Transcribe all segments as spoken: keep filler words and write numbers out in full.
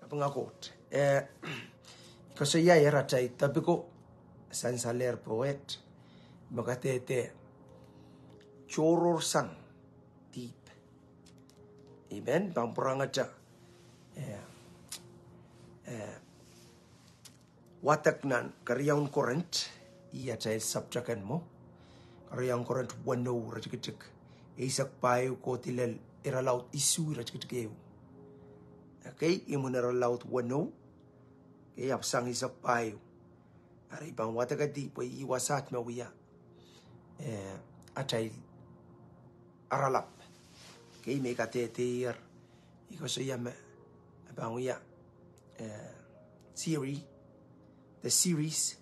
Pwunga Koht. Eh, koasoiaier atail topiko, sansalehr poet, me kadehde tohrohrsang dihp. Amen. Pahn pwurehngete, eh, eh, wadek nan keriaun Korint, ih atail subject en mwo. Keriaun Korint weneu iretikitik eisek pahieu kohdi lel irelaud isuh iretikitik ehu. Okay, imwin irelaud weneu. Okay, ahpw sang eisek pahieu. Ari pahn wadekedi pwe ih wasaht me wia, eh, atail aralap. Okay, me I kadehdehier, I koasoia me, e pahn wia, eh, series, the series,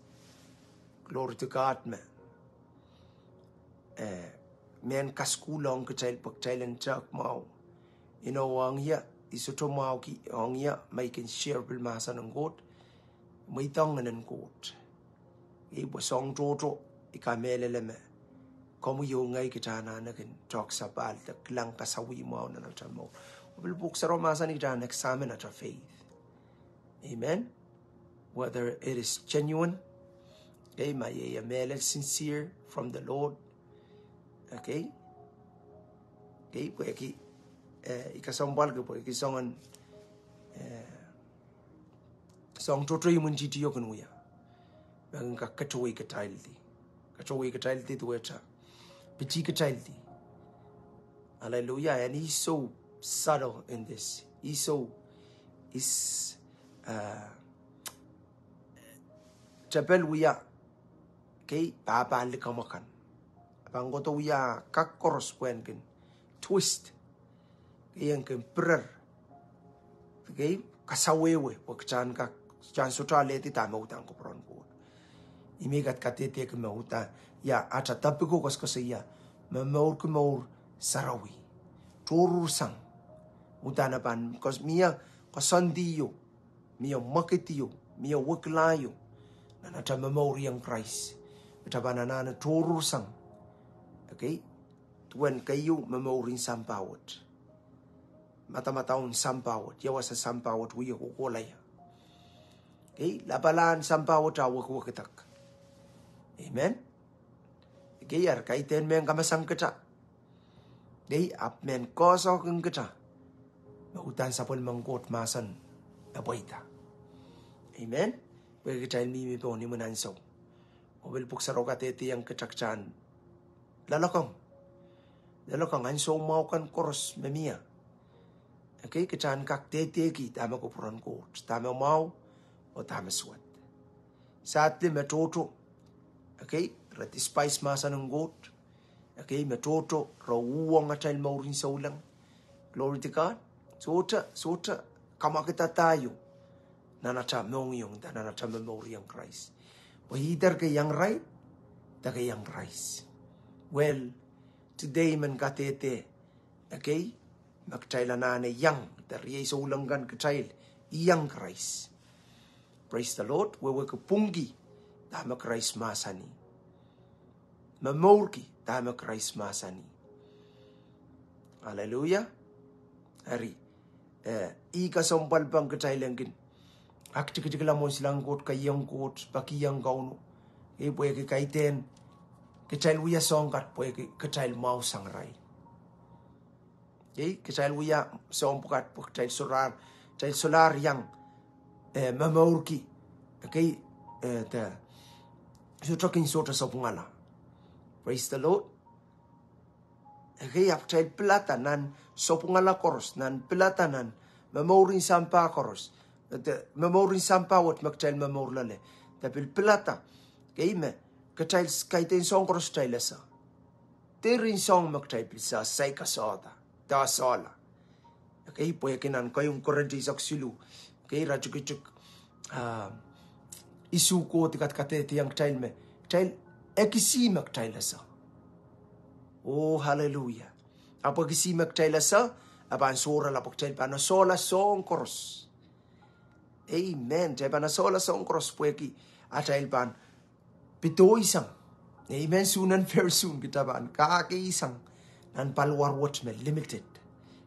glory to God me, eh, mehn kasukuhl ong kitail pwe kitail en tehk mwahu. Ino ong ia, I sohte mwahuki ong ia, ma I kin share pil mahsen en Koht, mweidohng Ngehn en Koht. Ih pwe soahng tohto, I kamehlele me komwi oh ngehi kita anahne kin tohk sapahl de kilang kasawih mwahu nan atail mour. Oh pil Pwuhk Sarawi mahsanih kita en examine atail faith. Amen. Whether it is genuine. Okay, ma iei mehlel sincere from the Lord. Okay. Okay, pwehki, eh, I kesempwalki pwehki soangen, eh, soahng tohto imwintihti o kin wia me kin kak ketewei kitaildi. Ketewei kitaildi duwehte pitih kitaildi. Hallelujah. And he's so subtle in this. He's so, is, uh, tepel wia, okay, pahpa likamw akan. Pahn kohdo wia kak koaros pwehn kin twist. Okay, en kin pirer. Okay, kasawehwe, pwe kita en kak, kita en sohte alehdi dahme uhdahn kupwuren Koht. Ih me I kat kadehdehki me uhdahn, ia, atail topiko koasoakoasoia, momourki mour sarawi. Tohrohrsang. Uhdahn e pahn, because mie koasoandi o, mie mwekid o, mie wekila o nan atail momour ong Krais. Kita pahn anahne tohrohrsang. Okay? Duwen keieu, momour en sampah wet. Madamadau en sampah wet, ia wasa sampah wet wie kohkohla ia. Okay, lapalahn sampah wet a wekwekidak. Amen. Okay, eri kaidehn mehn kamasang kita. Okay, ahpw mehn koasoakoasoia kita me uhdahn sapwellimen Koht mahsen e pweida. Amen. Pwehki kitail mihmi pohn imwin ansou. Oh pil Pwuhk Sarawi kadehdehiong kita kita en loalokong. Loalokong ansou mwahu kan koaros me mie. Okay, kita en kak dehdehki dahme kupwuren Koht, dahme mwahu oh dahme suwed. Sadly me tohto, okay, re despise mahsen en Koht. Okay, me tohto re uhwong atail mour en souleng. Glory to God. Sohte, sohte kamwakidada io nan atail mohngiong, nan atail momour ong Krais. Pwe either ke iang irail, de ke iang Krais. Well, today men kadehde, okay, me kitail anahne iang, de riei souleng kan kitail iang Krais. Praise the Lord. Wehwehki pwungki dahme Krais mahsanih. Momourki dahme Krais mahsanih. Hallelujah. Eri, eh, ih kesempwal pahn kitail en kin aktikitikla mwohn silangin Koht, keiong Koht, peki iang Kauno. Okay, pwehki kaidehn kitail wia soahng kat pwehki kitail mwahu sang irail. Okay, kitail wia soahng pwukat pwe kitail solahr, kitail solahr iang, eh, momourki. Okay, eh, de sohte kin sohte sapwungala. Praise the Lord. Okay, ahpw kitail pilada nan sapwungala koaros, nan pilada nan momour en sampah koaros. De momour en sampah wet me kitail momour loale. De pil pilada. Okay, me kitail s-, kaidehn soahng koaros kitail ese. Dehr en soahng me kitail pil sehse kasohda, de solahr. Okay, pwehki nan keieun Korint eisek siluh. Okay, iretikitik, ah, isuh kohdi kat kadehdehiong kitail me kitail ekis me kitail ese. Oh, hallelujah. Ahpw ekis me kitail ese, e pahn sohrala pwe kitail pahn esehla soahng koaros. Amen. Kitail pahn esehla soahng koaros pwehki atail pahn pedoisang. Amen. Soon and very soon kita pahn kahkeisang nan paliwar wet me limited.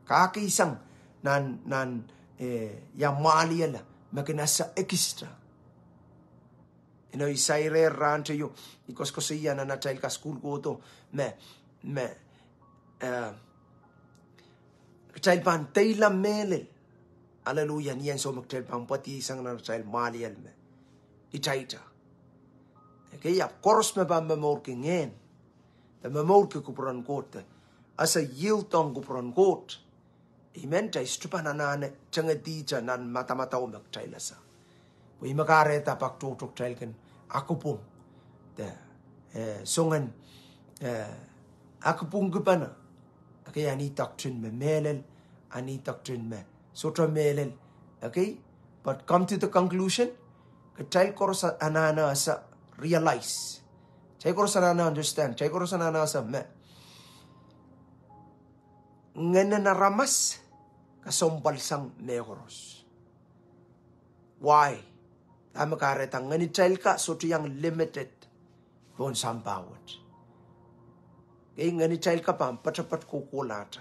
Kahkeisang nan, nan eh, ia mwahliala, me kin ese ekiste. Ino, I sairehr rahnteio, I koasokoasoia nan atail kasukuhl kohdo, me, me, eh, kitail pahn deila mehlel. Aleluia, ni ansou me kitail pahn pwediesang nan atail mwahliel me itaita. Ekei, ahpw koaros me pahn momourki ngehn, de momourki kupwuren Koht, de ese yield ong kupwuren Koht. Amen. Kitail sohte pahn anahne tengedihte nan madamadau me kitail ese. Pwe ih me kahrehda pak tohto kitail kin akupwung. De, eh, soangen, eh, akupwungkipene. Ekei, a ni doctrine me mehlel, a ni doctrine me sohte mehlel. Ekei, but come to the conclusion, kitail koaros anahne ese, realize. Kitail koaros anahne understand. Kitail koaros anahne ese me ngehnen aramas kesempwalsang mehkoaros. Why? Dahme kahrehda ngehnitail ka sohte iang limited pohn sampah wet. Ekei, ngehnitail ka pahn poatopoat kohkohlahte.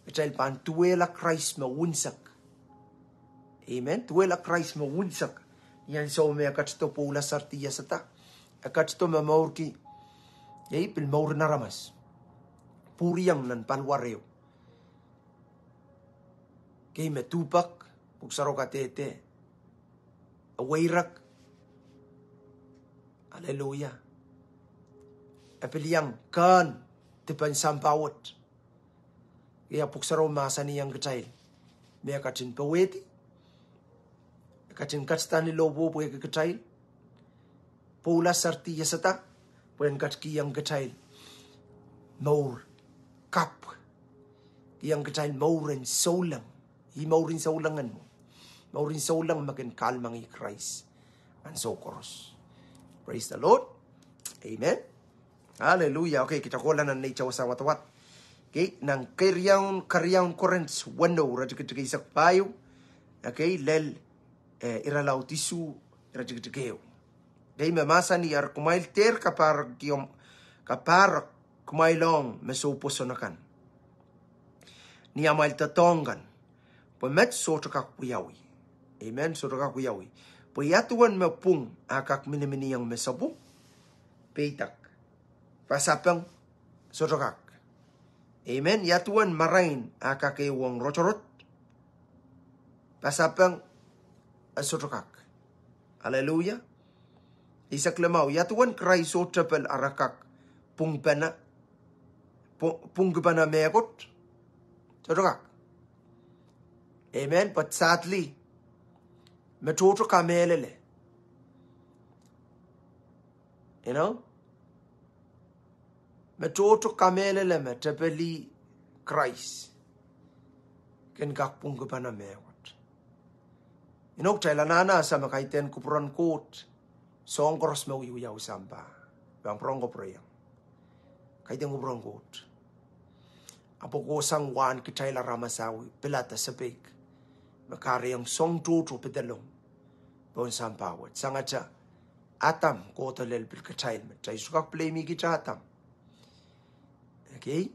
Kitail pahn duwehla Krais me unsek. Amen. Duwehla Krais me unsek. Ni ansou me e ketido pwoula sar diasada, e ketido momourki, ei, pil mouren aramas, pwuriong nan paliwar ehu. Ekei, me duhpek, Pwuhk Sarawi kadehde, e weirek. Aleluia. E pil iang kehn dipen sampah wet. Ia Pwuhk Sarawi mahsanihong kitail me e ketin powehdi, e ketin ketido ni lohpwuo pwehki kitail, pwoula sar diasada, pwe en ketikihong kitail mour kapw, kihong kitail mour en souleng. Ih mouren souleng en mwo, mouren souleng me kin kahlemengih Krais ansou koaros. Praise the Lord. Amen. Aleluia. Okei, kita kohla nan neitail wasa wadawad. Okei, nan keriaun, keriaun Korint weneu, iretikitik eisek pahieu. Okei, lel, eh, irelaud isuh, iretikitik ehu. Okei, me mahsanih, eri kumwail dehr kapahrek, kapahrek kumwail ong me soupwoson akan ni amwail doadoahk kan, pwe met sohte kak wiawi. Amen, sohte kak wiawi. Pwe ia duwen me pwung a kak miniminiong me sapwung? Peidek. Pasapeng? Sohte kak. Amen. Ia duwen marain a kak ehuong rotorot? Pasapeng? E sohte kak. Aleluia. Eisek limau, ia duwen Krais oh tepel ara kak pwungpene, pwung, pwungkipene mehkot? Sohte kak. Amen. But sadly, me tohto kamehlele, you know, me tohto kamehlele me tepel ih Krais kin kak pwungkipene mehkot. You know, kitail anahne ese me kaidehn kupwuren Koht, soahng koaros me wiewiawi sampah, pahn pwurehng, pwurehng kaidehn kupwuren Koht. Ahpw e kohsang wahn kitail aramas awi pilada sapeik me kahrehiong soahng tohto pedelong pohn sampah wet. Sangete Adam kohdo lel pil kitail, me kitail sohte kak pil mihmihte Adam. Okei?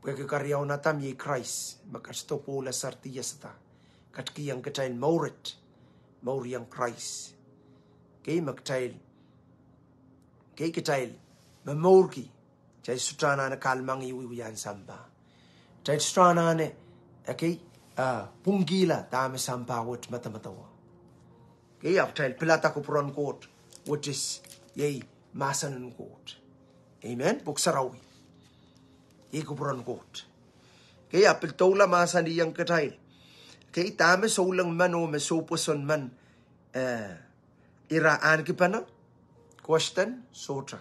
Pwehki keriaun Adam iei Krais, me ketido pwoula sar diasada, ketikihong kitail mouret, mour ong Krais. Okei, me kitail, okei, kitail momourki, kitail sohte anahne kahlemengih wiewien sampah. Kitail sohte anahne, okei, ah, pwungkihla dahme sampah wet medemedewe. Okei, ahpw kitail pilada kupwuren Koht, which is, iei, mahsen en Koht. Amen. Pwuhk Sarawi, iei kupwuren Koht. Okei, ahpw pil doula mahsanihong kitail, okei, dahme souleng men oh me soupwoson men, eh, ira ahnekipene? Question, sohte.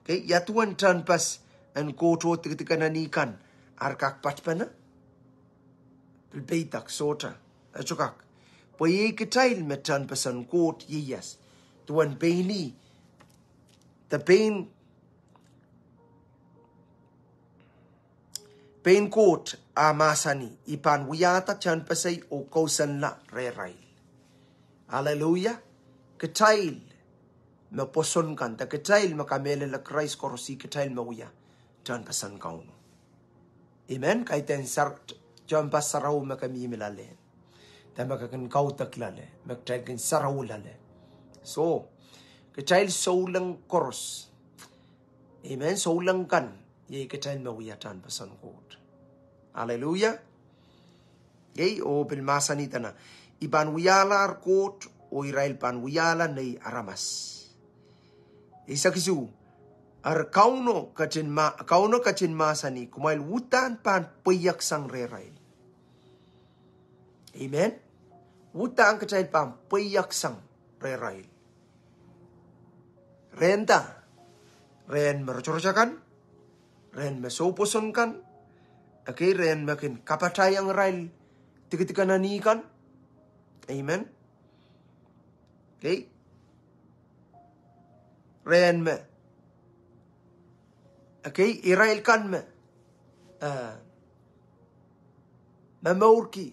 Okei, ia duwen tehnpas en Koht oh dikedik en eni kan ar kak patpene? Pil peidek, sohte. E sohte kak. Pwe iei kitail me tehnpas en Koht ieias. Duwen pein ih, de pein, pein Koht a mahsanih, I pahn wiahda tehnpasei oh kousoanla rehrail. Aleluia. Kitail me pwoson kan, de kitail me kamehlele Krais koaros, ih kitail me wia tehnpas en Kauno. Amen. Kaidehn sar-, tehnpas sarawi me ke mihmi loale, de me ke kin kaudok loale, me kitail kin sarawi loale. So, kitail souleng koaros. Amen. Souleng kan, iei kitail me wia tehnpas en Koht. Aleluia. Iei, oh pil mahsanih dene, I pahn wiahla ar Koht, oh irail pahn wiahla nei aramas. Eisek isuh, eri Kauno ketin ma-, Kauno ketin mahsanih, kumwail uhdahn pahn pweieksang rehrail. Amen. Uhdahn kitail pahn pweieksang rehrail. Rehn da? Rehn me rotorot akan, rehn me soupwoson kan, ekei rehn me kin kapatahiong irail dikedik en eni kan. Amen. Ekei rehn me, ekei irail kan me, eh, me mourki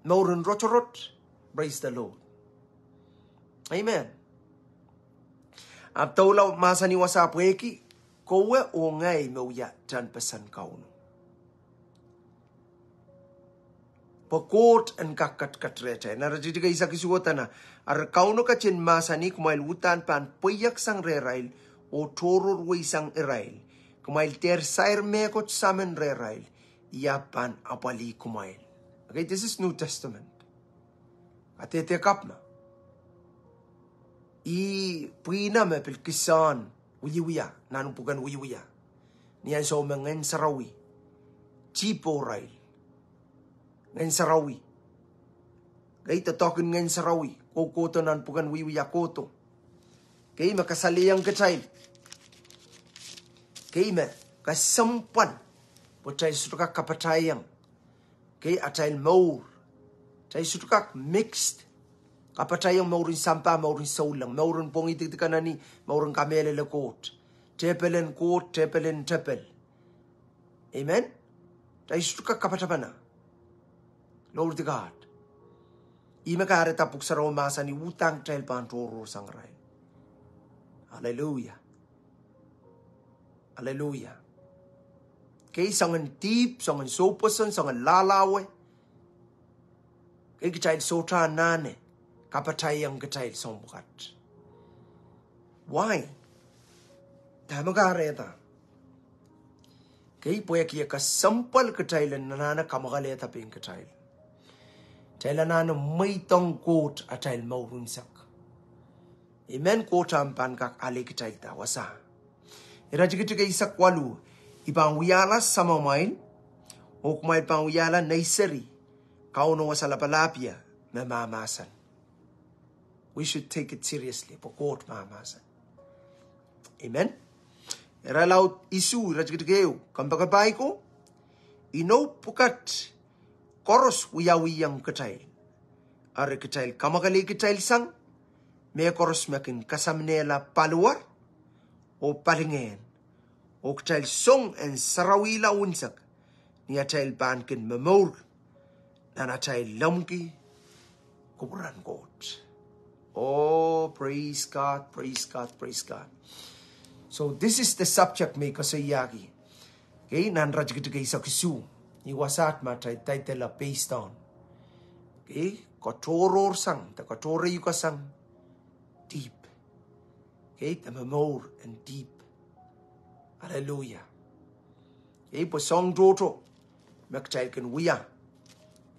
mouren rotorot. Praise the Lord. Amen. Ahpw doula mahsanih wasa pwehki kowe oh ngehi me wia tehnpas en Kauno, pwe Koht en kak ketiket rehtail. Nan iretikitik eisek isuh dene, eri Kauno ketin mahsanih, kumwail uhdahn pahn pweieksang rehrail, oh tohrohrweisang irail. Kumwail dehr sair mehkot samin rehrail, I ahpw pahn apwalih kumwail. Okay, this is New Testament. Kadehde kapw me, ih pwihn me pil kisehn wiewia nan pwuken Wiewia, ni ansou me Ngehn Sarawi, dihp oh irail, Ngehn Sarawi, okay, doadoahk en Ngehn Sarawi kohkohdo nan pwuken Wiewia kohdo. Okay, me kasalehiong kitail, okay, me kesempwal pwe kitail sohte kak kapatahiong, okay, atail mour. Kitail sohte kak mixed, kapatahiong mouren sampah, mouren souleng, mouren pwongih dikedik en eni, mouren kamehlele Koht, tepel en Koht, tepel en tepel. Amen. Kitail sohte kak kapatapene. Glory to God. Ih me kahrehda Pwuhk Sarawi mahsanih uhdahn kitail pahn tohrohrsang irail. Aleluia. Aleluia. Okay, soangen dihp, soangen soupwoson, soangen lahlahwe, okay, kitail sohte anahne kapatahiong kitail soahng pwukat. Why? Dahme kahrehda? Okay, pwehki e kesempwal kitail en anahne kamwakelehda pein kitail, kitail anahne mweidohng Koht atail mour unsek. Amen. Koht ahpw pahn kak ale kitailda wasa. Iretikitik eisek waluh, I pahn wiahla samamwail, oh kumwail pahn wiahla nei seri, Kauno Wasa Lapalahpie me mahmahsen. We should take it seriously, pwe Koht mahmahsen. Amen. Irelaud isuh, iretikitik ehu, kompoakepahi ko, inou pwukat koaros wiawihong kitail. Eri kitail kamwakelei kitailsang mehkoaros me kin kasaminehla paliwar oh palingehn, oh kitail song en sarawihla unsek ni atail pahn kin momour nan atail lemmwiki kupwuren Koht. Oh, praise God, praise God, praise God. So this is the subject me I koasoiahki, okay, nan iretikitik eisek isuh. Ih wasaht me atail title based on, okay, katohrohrsang, de katohreiukasang dihp, okay, de momour en dihp. Aleluia. Okay, pwe soahng tohto me kitail kin wia,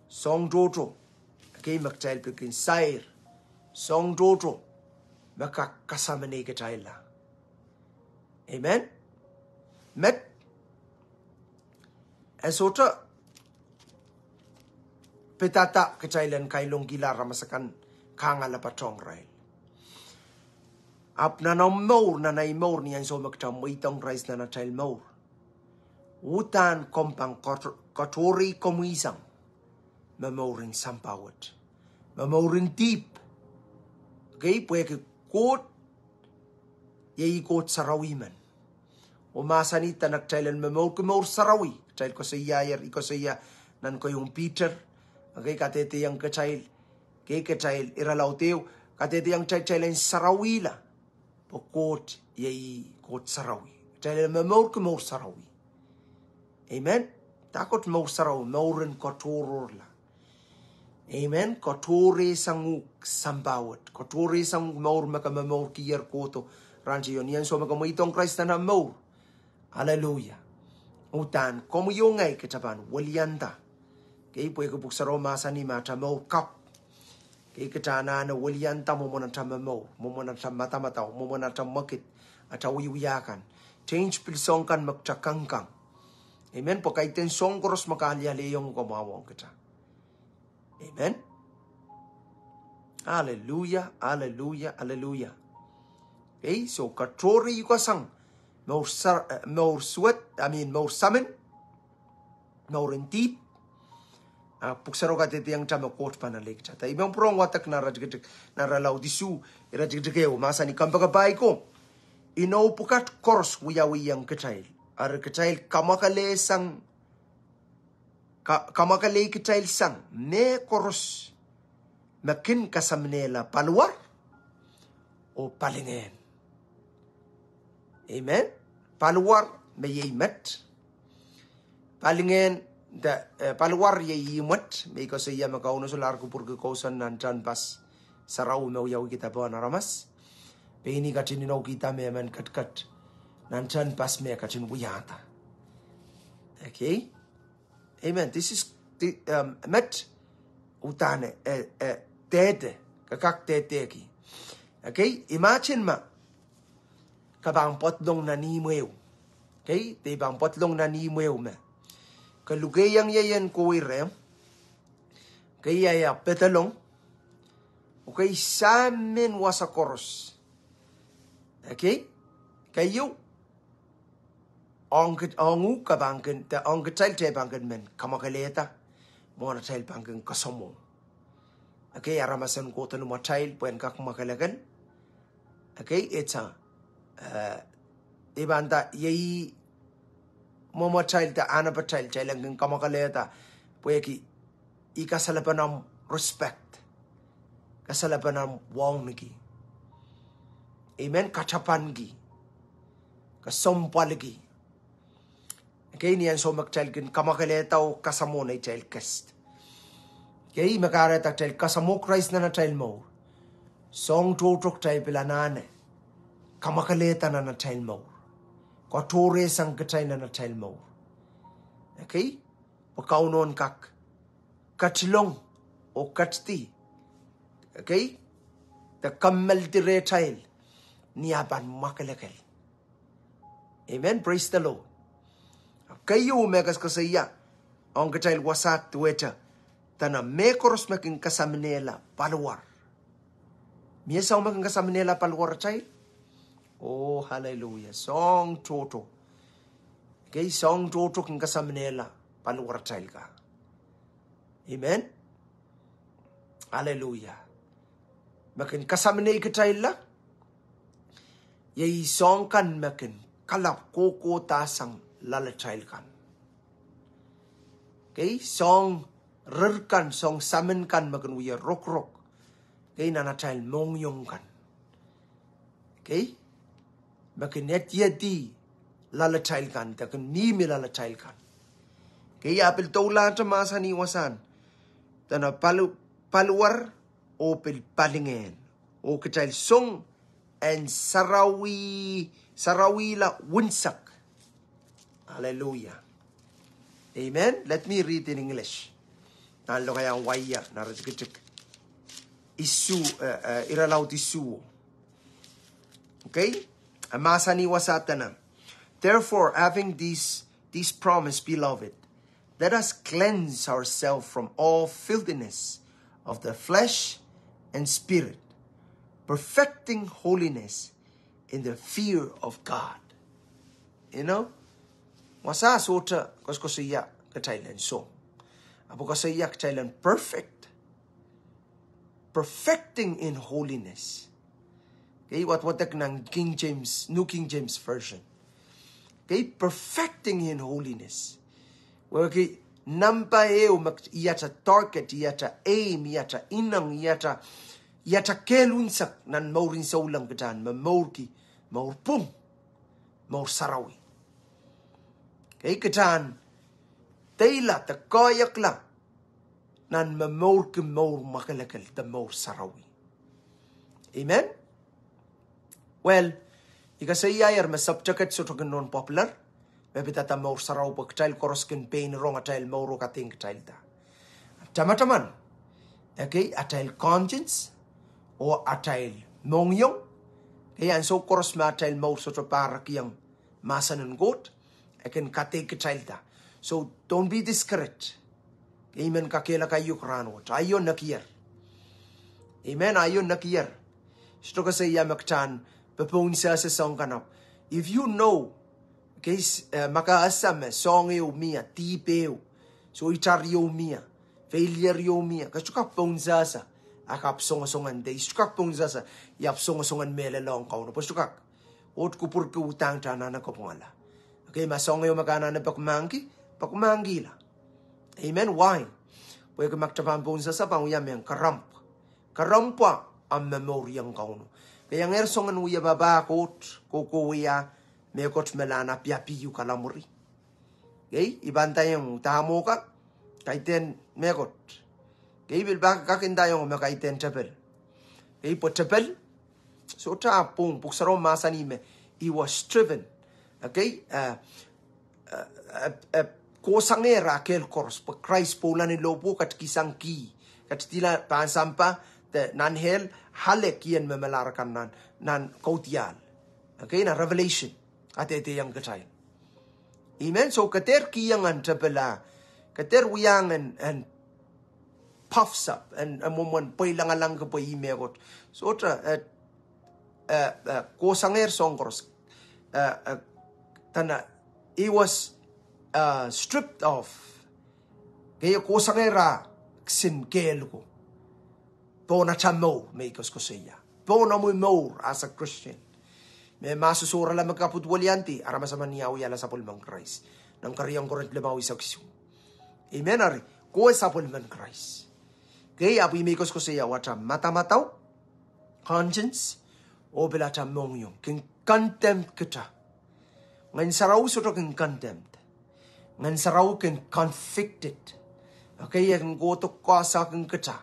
soahng tohto, okay, me kitail pil kin sair, soahng tohto me kak kasaminei kitailla. Amen. Met e sohte pidada kitail en kailongkihla aramas akan, kangala patohng irail. Ahpw nan omw mour, nan ei mour, ni ansou me kitail mweidohng Krais nan atail mour, uhdahn komw pahn kato-, katohrei komwihsang momouren sampah wet, momouren dihp. Okay, pwehki Koht, iei Koht sarawi men. Oh mahsanih dene kitail en momourki mour sarawi. Kitail koasoiaier, I koasoia nan keieun Piter, okay, kadehdehiong kitail, okay, kitail, irelaud ehu, kadehdehiong kitail, kitail en sarawihla, pwe Koht iei Koht sarawi. Kitail en momourki mour sarawi. Amen. Dahkot mour sarawi? Mour en katohrohrla. Amen. Katohrehsang uhk sampah wet. Katohrehsang uhk mour me ke momourkier kohdo. Rahn teio, ni ansou me ke mweidohng Krais nan omw mour. Aleluia. Uhdahn komwi oh ngehi kita pahn welianda. Kei, pwehki pwuhk sarawio mahsanih me ata mour kapw. Kei, kita anahne welianda mwomwen ata momour, mwomwen ata madamadau, mwomwen ata mwekid, ata wiewia kan. Change pil soahng kan me kita kangkang. Amen. Pwe kaidehn soahng koaros me ke alialehiong, ke mwahuong kita. Amen. Aleluia, aleluia, aleluia. Kei, so katohre uhk sang mour sa-, eh, mour suwed, I mean, mour samin, mour en dihp. Ah, pwuhk sarawio kadehdehiong kita me Koht pahn ale kita. Da I men pwurehng wadek nan iretikitik, nan irelaud isuh, iretikitik ehu, mahsanih, Kompoakepahi ko, inou pwukat koaros wiawihong kitail, eri kitail kamwakelehsang, ka-, kamwakelehkitailsang mehkoaros me kin kasaminehla paliwar oh palingehn. Amen. Paliwar me iei met. Palingehn, de, eh, paliwar iei ihmwet, me I koasoia me Kauno solahr kupwurki kousoan nan tehnpas sarawi me wiawihkihda pohn aramas. Pein ih ketin inoukihda me men ketiket nan tehnpas me ketin wiahda. Okay. Amen. This is the, um, met uhdahn, eh, eh, dehde, ke kak dehdehki. Okay, imagine ma ke pahn pedolong nan ihmw ehu. Okay, de I pahn pedolong nan ihmw ehu me ke lukehiong ie ien kohwei rehmw. Okay, ia, ia pedolong. Okay, samin wasa koaros. Okay, keieu, ong kit-, ong uhk ke pahn kin, de ong kitail te pahn kin men kamwakelehda, mwohn atail pahn kin kasamwo. Okay, aramas en kohdo ni mwatail pwehn kak mwakelekel. Okay, ita, eh, I pahn nda iei mwomwatail de ahnepatail, kitail en kin kamwakelehda, pwehki I kasalepen omw respect, kasalepen omw wauneki. Amen. Katapanki, kasempwalki. Okay, ni ansou me kitail kin kamwakelehda oh kasamwo neitail guest. Okay, me kahrehda kitail kasamwo Krais nan atail mour, soahng tohto kitail pil anahne kamwakelehda nan atail mour, katohrehsang kitail nan atail mour. Okay, pwe Kauno en kak ketilong oh ketidi. Okay, de kammaldi rehtail ni ah pahn mwakelekel. Amen. Praise the Lord. Keieu me koasokoasoia ong kitail wasa duwehte, dene mehkoaros me kin kasaminehla paliwar. Mie soahng me kin kasaminehla paliwar atail? Oh, hallelujah. Soahng tohto. Okay, soahng tohto kin kasaminehla paliwar atail ka. Amen. Hallelujah. Me kin kasaminehkitailla, iei soahng kan me kin kalap kohkohdahsang loalatail kan. Okay, soahng rir kan, soahng samin kan me kin wia rokorok, okay, nan atail mohngiong kan. Okay, me kin ediedi loalatail kan, de kin mihmi loalatail kan. Okay, a pil doulahte mahsanih wasahn, dene pali-, paliwar oh pil palingehn, oh kitail song en sarawi, sarawihla unsek. Hallelujah. Amen. Let me read in English. Nan lokaiahn wai nan iretikitik isuh, eh, eh, irelaud isuh. Okay? A mahsanih wasa dene, Therefore, having this, this promise, beloved, let us cleanse ourselves from all filthiness of the flesh and spirit, perfecting holiness in the fear of God. You know? Wasa sohte koasokoasoia kitail en song. Ahpw koasoia kitail en perfect. Perfecting in holiness. Okay, wadwadek nan King James, New King James Version. Okay, perfecting in holiness. Wehwehki, nampa ehu me iata target, iata aim, iata ineng, iata, iata kehl unsek nan mourin souleng kitail en momourki mour pwung, mour sarawi. Okay, kitail en deila de koahiekla nan momourki mour mwakelekel de mour sarawi. Amen. Well, I koasoiaier me subject et sohte kin nohn popular, me pidada mour sarawi pwe kitail koaros kin pein rong atail mour oh kadeik kitailda. Tamataman, okay, atail conscience oh atail mohngiong, okay, ansou koaros me atail mour sohte pahrekiong mahsen en Koht, e kin kadeik kitailda. So don't be discouraged. Amen. Kakehlaka uhk rahnwet, aio nekier. Amen. Aio nekier. Sohte koasoia me kitail en popoun sehse soang kanap. If you know, okay, s-, eh, ma ke ese me soahng ehu mie, dihp ehu, soitar ehu mie, failure ehu mie, ke sohte kak poun sehse, a ke ahpw songosong en de, I sohte kak poun sehse, I ahpw songosong en mehlelohng Kauno, pwe sohte kak. Koht kupwurki uhdahn kitail anahne kapwungala. Okay, ma soahng ehu me ke anahne peki mahkki, peki mahkkihla. Amen. Why? Pwehki ma kitail pahn poun sehse pahn wia mehn kerempw. Kerempwa ahmw momouriong Kauno. Ke iangehr soangen wia papah Koht, kohkohwei mehkot me lahn apiapi uh kalamwuri. Okay, I pahn ndaiong dahme ke kaidehn mehkot. Okay, pil pak kak ndaiong me kaidehn tepel. Okay, pwe tepel sohte ahpw pwung, pwuhk sarawio mahsanih me he was driven. Okay, eh, eh, eh, eh, kohsangehr ah kehl koaros, pwe Krais pwoula ni lohpwuo, ketikihsang kih, ketidihla pahn sampah, de nan hell, ale kien me melahr kan nan, nan kaudiahl. Okay, nan Revelation, adehdehiong kitail. Amen. So ke dehr kihong en tepel ah, ke dehr wiahiong en, en puffs up, en, en mwomwen pweilangalangki pwe ih mehkot. Sohte, eh, eh, eh, kohsangehr soahng koaros. Eh, eh, dene, he was, eh, stripped off. Ke kohsangehr ah kisin kehl ko pohn atail mour me I koasokoasoia. Pohn omwi mour as a Christian. Me ma sosohrala me kapwuduweliandi, aramas emen iei wiahla sapwellimen Krais. Nan keriau en Korint limau eisek isuh. Amen, ari, kowe sapwellimen Krais. Okay, ahpw I men koasokoasoia wata madamadau, conscience, oh pil atail mohngiong kin condemn kitail. Ngehn Sarawi sohte kin condemn. Ngehn Sarawi kin convicted. Okay, e kin kohdo koasoakin kitail.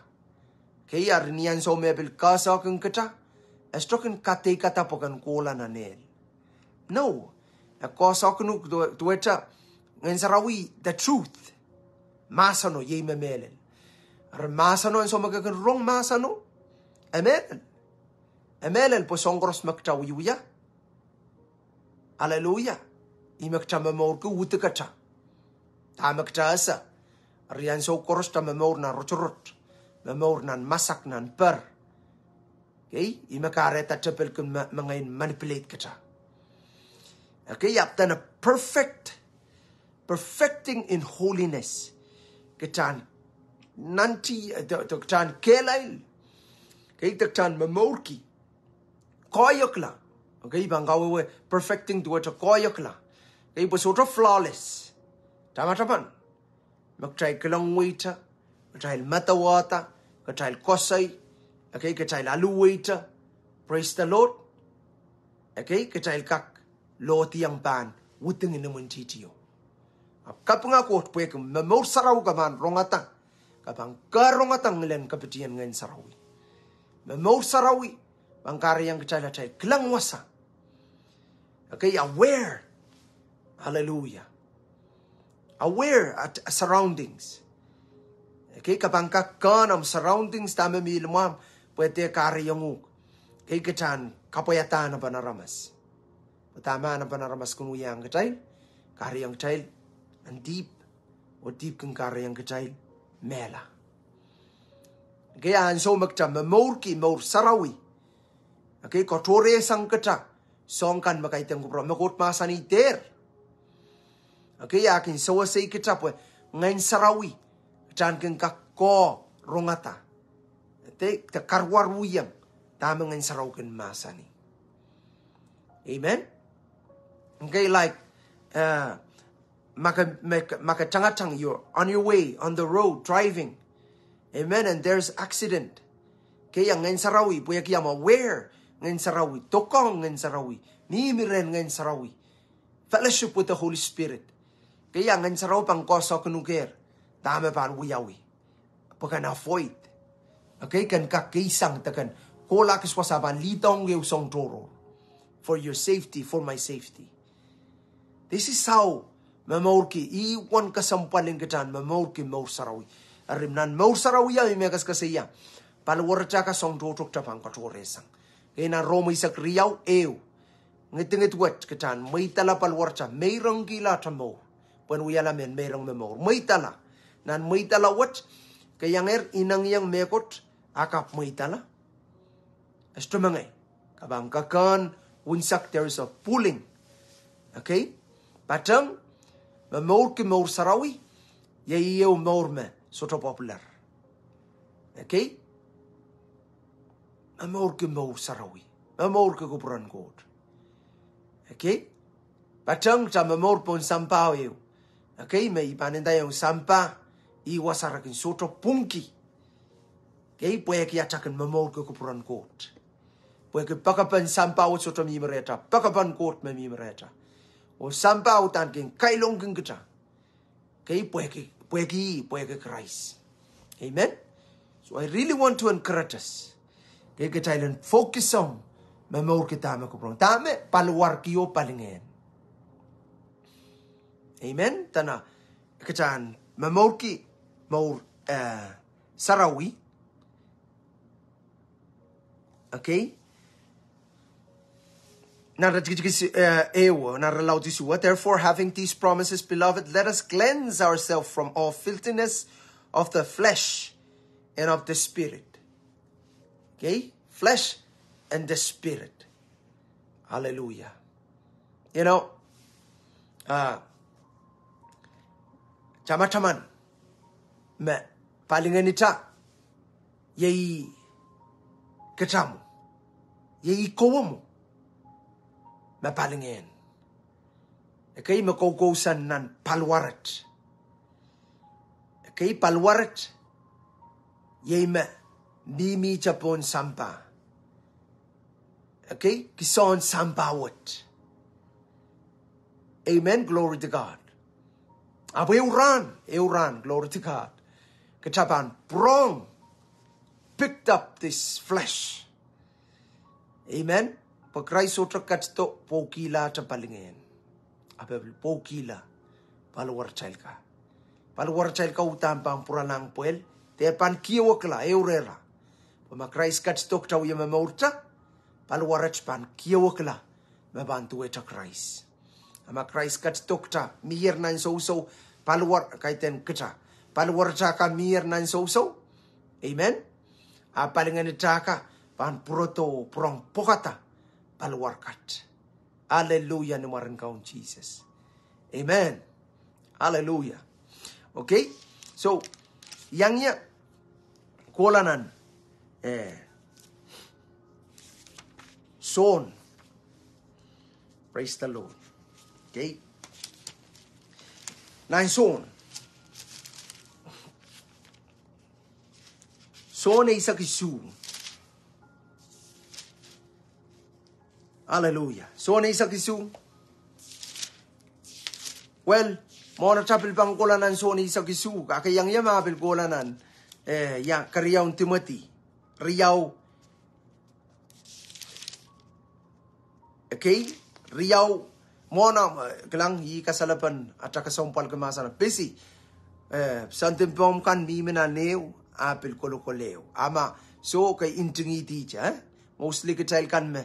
Okay, ari ni ansou me pil koasoakin kitail, e sohte kin kadeikada pwe ken kohla nan ehl. No, e koasoakin uhk duwe-, duwehte Ngehn Sarawi, the truth. Mahseno iei me mehlel. Ari mahseno, ansou me ke kin rong mahseno, e mehlel. E mehlel pwe soahng koaros me kitail wiewia. Aleluia. Ih me kitail momourki, wudikitail. Dahme kitail ese. Ari ansou koaros kitail momour nan rotorot. Momour nan masak, nan per. Okay, ih me kahrehda tepel kin me, mengei en manipulate kitail. Okay, ahpw dene perfect, perfecting in holiness. Kitail en nantih, eh, de, de kitail en kehlail. Okay, de kitail en momourki koahiekla. Okay, I pahn kawehwe perfecting duwehte koahiekla. Okay, pwe sohte flawless. Tamataman. Me kitail kilang weita, kitail madawada, kitail koasoi, okay, kitail alu weita. Praise the Lord. Okay, kitail kak lohdiong pahn wudingin imwintihtio. Ahpw kapinga Koht pwehki me mour sarawi ke pahn rongada, ke pahn karongadahng ngilen kapitien Ngehn Sarawi. Me mour sarawi pahn kahrehiong kitail atail kilang wasa. Okay, aware. Hallelujah. Aware at surroundings. Okay, ke pahn kak kehn omw surroundings, dahme mih limwahmw, pwe e dehr kahrehiong uhk. Okay, kitail en kapwaiada anahnepen aramas. Pwe dahme anahnepen aramas kin wiahiong kitail, kahrehiong kitail en dihp, oh dihp kin kahrehiong kitail mehla. Okay, ansou me kitail momourki mour sarawi. Okay, katohrehsang kitail soahng kan me kaidehn kupwure, me Koht mahsanih dehr. Okay, e kin sewesei kitail pwe Ngehn Sarawi, kitail kin kak koh rongada. De, de karuwaruwiong dahme Ngehn Sarawi kin mahsanih. Amen. Okay, like, eh, ma ke, ma ke, ma ke tangatang, you're on your way, on the road, driving. Amen, and there's accident. Okay, a Ngehn Sarawi, pwehki omw aware Ngehn Sarawi, doadoahk Ngehn Sarawi, mihmi rehn Ngehn Sarawi. Fellowship with the Holy Spirit. Kei, a Ngehn Sarawi pahn koasoakinukehr dahme pahn wiawi. Pwe ken avoid. Okay, ken kak keisang de ken kohla kis wasa pahn lead ong ehu soang tohrohr. For your safety, for my safety. This is how momourki, ih uwen kesempwal en kitail en momourki mour sarawi. Eri nan mour sarawi ia, ih me kesakes ia. Paliwarata kan soang tohto kitail pahn katohrehsang. Kei, nan Rom eisek riau ehu. Ngidingid wet kitail en mweidala paliwarata, meirongkihla atail mour. Pwehn wiahla mehn meirong me mour. Mweidala. Nan mweidala wet, ke iangehr inengieng mehkot, a ke mweidala. E sohte mengei. Ke pahn kak kehn unsek, there is a pulling. Okay? Patehng, momourki mour sarawi, iei ehu mour me sohte popular. Okay? Momourki mour sarawi. Momourki kupwuren Koht. Okay? Patehng kitail momour pohn sampah ehu. Okay, me I pahn ndaiong sampah, ih wasa re kin sohte pwungki. Okay, pwehki atail kin momourki kupwuren Koht. Pwehki poakepen sampah wet sohte mihmi rehtail, poakepen Koht me mihmi rehtail. Oh sampah uhdahn kin kailongkin kitail. Okay, pwehki, pwehki, pwehki Krais. Amen. So I really want to encourage us. Okay, kitail en focus ong momourki dahme kupwuromwi, dahme paliwarki oh palingehn. Amen. Dene kitail en momourki mour, eh, sarawi. Okay. Nan iretikitik, eh, ehu, nan irelaud isuh. Therefore, having these promises, beloved, let us cleanse ourselves from all filthiness of the flesh and of the spirit. Okay? Flesh and the spirit. Hallelujah. You know, ah, tamataman me palingehn kitail, iei kitail mwo, iei kowe mwo me palingehn. Okay, me koukousoan nan paliwarat. Okay, paliwarat, iei me mihmihte pohn sampah. Okay, kisohn sampah wet. Amen, glory to God. Ahpw ehu rahn, ehu rahn, glory to God, kitail pahn pwurehng, picked up this flesh. Amen. Pwe Krais sohte ketido pwoukihla atail palingehn. Ahpw e pil pwoukihla paliwaratail kan. Paliwaratail kan uhdahn pahn pwuralahng pwehl, de pahn kiewekla, ehu rehra. Pwe ma Krais ketido kitail wie momourda, paliwarat pahn kiewekla me pahn duwehte Krais. A ma Krais ketido kitail mier nan sousou, paliwar, kaidehn kitail, paliwaratail kan mier nan sousou. Amen. A palingehn kitail kan pahn pwurodo, pwurehng pwekada paliwar kat. Hallelujah, ni mwaren Kaun Sises. Amen. Hallelujah. Okay. So, iang ie kohla nan, eh, Sohn. Praise the Lord. Okay. Nan Sohn. Sohn eisek isuh. Hallelujah. Sohn eisek isuh. Well, mwohn atail pil pahn kohla nan Sohn eisek isuh, a ke iang ie ma pil kohla nan, eh, ia, keriaun Timoty. Riau. Okay, riau. Mwohn, eh, kilang, ih kasalepen atail kesempwal ke mahsanih pisi. Eh, sounding poem kan mihmi nan ehu, a pil kolokol ehu. A ma, soh ke ntingihdi ie, eh? Mostly kitail kan me,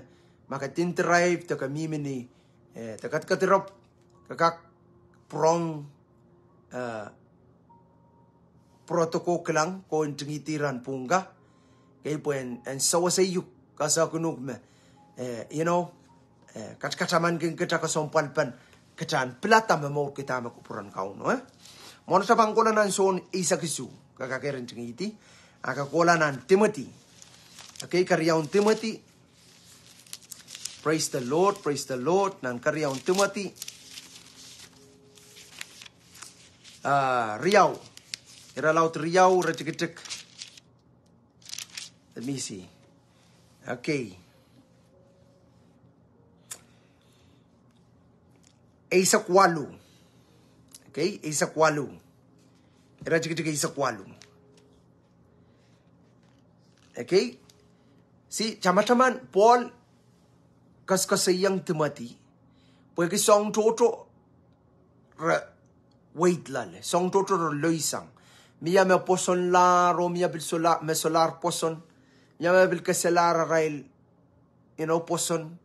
ma ke kin drive, de ke mihmi ni, eh, de ke kedirepw, ke kak pwurehng, eh, pwurodo ko kilang, ko ntingihdi rahn pwungka. Okay, pwe en, en sewese uhk, kasehkin uhk me, eh, you know, eh, kat, katamankin kitail kesempwalpen kitail en pilada momourki dahme kupwuren Kauno, eh? Mwohn atail pahn kohla nan Sohn eisek isuh, ke kak ntingihdi, a ke kohla nan Timoty. Okay, keriaun Timoty. Praise the Lord, praise the Lord. Nan keriaun Timoty. Ah, riau. Irelaud riau, iretikitik. Let me see. Okay. Eisek waluh. Kei, eisek waluh. Iretikitik eisek waluh. Kei, see, tamataman Pohl koasokoasoiong Timoty pwehki soahng tohto re weid loale, soahng tohto re loisang. Mie me pwosonlahr oh mie pil solahr, me solahr pwoson. Mie me pil keselahr arail, you know, pwoson.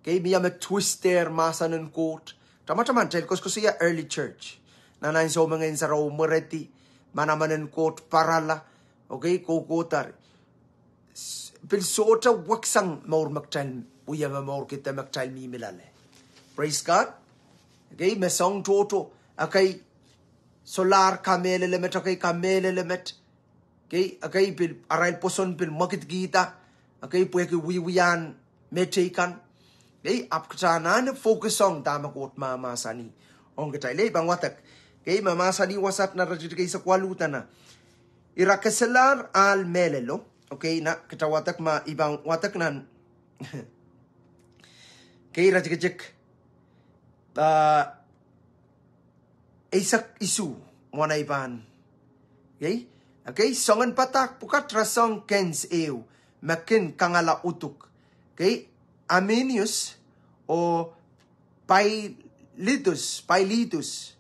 Kei, mie me twistehr mahsen en Koht. Tamataman kitail koasokoasoia early church. Nan ansou me Ngehn Sarawi mwerehdi, manaman en Koht parala. Okay, kohkohdo. Pil sohte weksang mour me kitail wia, me mourki de me kitail mihmi loale. Praise God. Kei, me soahng tohto, ekei solahr kamehlele met, ekei kamehlele met. Kei, ekei pil arail pwoson pil mwekidkihda. Ekei pwehki wiewiahn mehteikan. Kei, ahpw kitail anahne focus ong dahme Koht mahmahsanih ong kitail. Ei, pahn wadek. Kei, me mahsanih wasaht nan iretikitik eisek waluh dene, ira keselahr ahl mehlelo. Okay, na kitail wadek ma I pahn wadek nan, kei, iretikitik eisek isuh mwohn ei pahn. Kei, okay, soangenpadahk pwukat rasehng Kens ehu me kin kangala uduk. Kei, Hymenaeus oh Philetus, Philetus.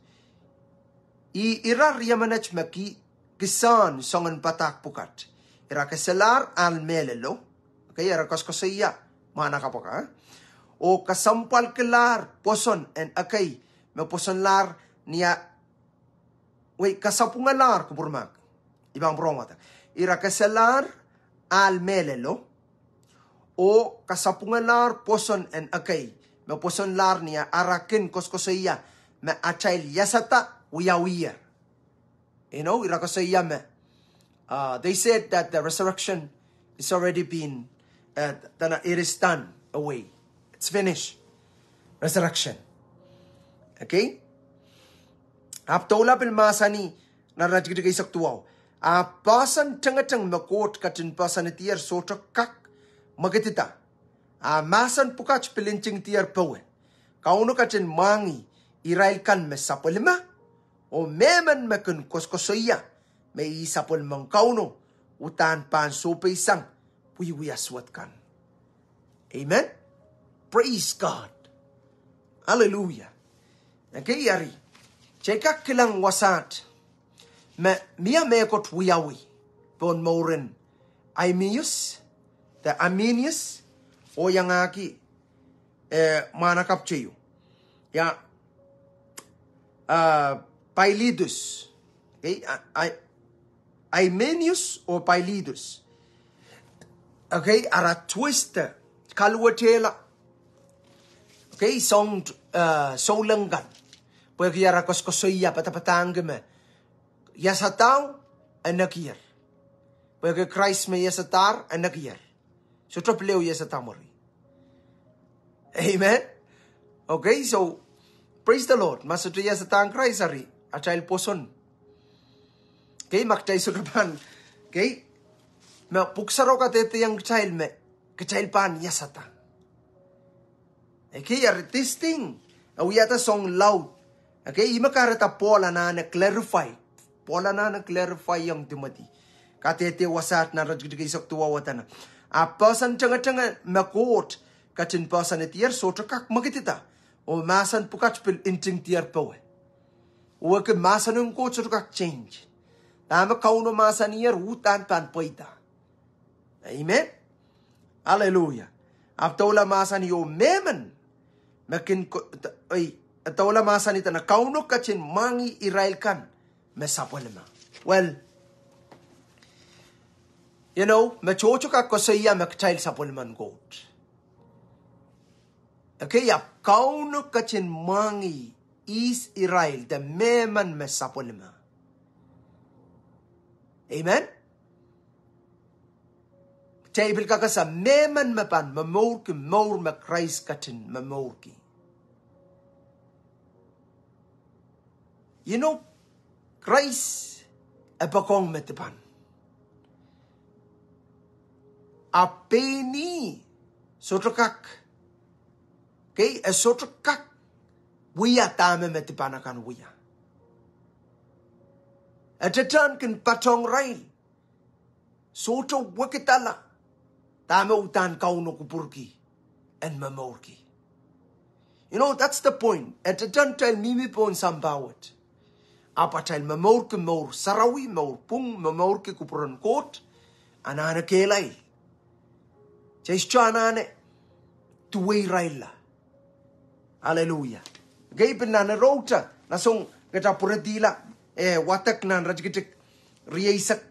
Ih ira riemenet me ki kisehn soangenpadahk pwukat. Ira keselahr ahl mehlelo. Kei, ira koasokoasoia mwahnakapw kan, oh kesempwalkilahr pwoson en ekei me pwosonlahr ni a, wei, kesapwungalahr, kupwurmahk. I pahn pwurehng wadek. Ira keselahr ahl mehlelo oh kesapwungalahr pwoson en ekei me pwosonlahr ni a, ara kin koasokoasoia me atail iasada wiawiher. You know, ira koasoia me, they said that the resurrection is already been, dene it is done away. It's finished. Resurrection. Okay? Ahpw doula pil mahsanih nan iretikitik eisek duwau, a poahsoan tengeteng me Koht ketin poahsoanedier sohte kak mwekidida. A mahsen pwukat pil ntingdier powe. Kauno ketin mwahngih irail kan me sapwellime, oh mehmen me kin koasokoasoia me ih sapwellimen Kauno, uhdahn pahn sohpeisang wiewia suwed kan. Amen. Praise God. Hallelujah. Kei, eri, kitail kak kilang wasaht me mie mehkot wiawi pohn mour en Hymenaeus, de Hymenaeus, oh iangahki mwahnakapw teieu, ia, Philetus. Hymenaeus oh Philetus. Okay, ara twist, kaluwetehla. Okay, soahng souleng kan, pwehki ara koasokoasoia, padapadahngki me iasadao e nekier. Pwehki Krais me iasadahr e nekier. Sohte pil ehu iasada mwuri. Amen. Okay, so praise the Lord. Ma sohte iasadahn Krais, eri atail pwoson. Kei, ma kitail sohte pahn, kei, me Pwuhk Sarawi kadehdehiong kitail me kitail pahn iasada. Kei, eri this thing, e wiahda soahng laud. Kei, ih me kahrehda Pohl anahne clarify. Pohl anahne clarify ong Timoty. Kadehde wasaht nan iretikitik eisek duwau dene, a poahsoan tengeteng me Koht ketin poahsoanedier sohte kak mwekidida. Oh mahsen pwukat pil ntingdier powe. Wehwehki mahsen en Koht sohte kak change. Dahme Kauno mahsaniher uhdahn pahn pweida. Amen. Hallelujah. Ahpw doula mahsanih, oh mehmen me kin, doula mahsanih dene Kauno ketin mwahngih irail kan me sapwellime. Well, you know, me tohto kak koasoia me kitail sapwellimen Koht. Okay, ahpw Kauno ketin mwahngih ihs irail de mehmen me sapwellime. Amen. Kitail pil kak ese mehmen me pahn momourki mour me Krais ketin momourki. You know, Krais e poakohng me dipan. A pein ih sohte kak, kei, e sohte kak wia dahme me dipan akan wia. E tehtehn kin patohng irail. Sohte wekidala dahme uhdahn Kauno kupwurki en momourki. You know, that's the point. E tehtehn kitail mihmi pohn sampah wet, ahpw atail momourki mour sarawi, mour pwung, momourki kupwuren Koht, anahne kehlail. Kitail sohte anahne duwei irailla. Aleluia. Kei pil nan eroute, nan soang kitail pwuredihla, eh, wadek nan iretikitik rieisek.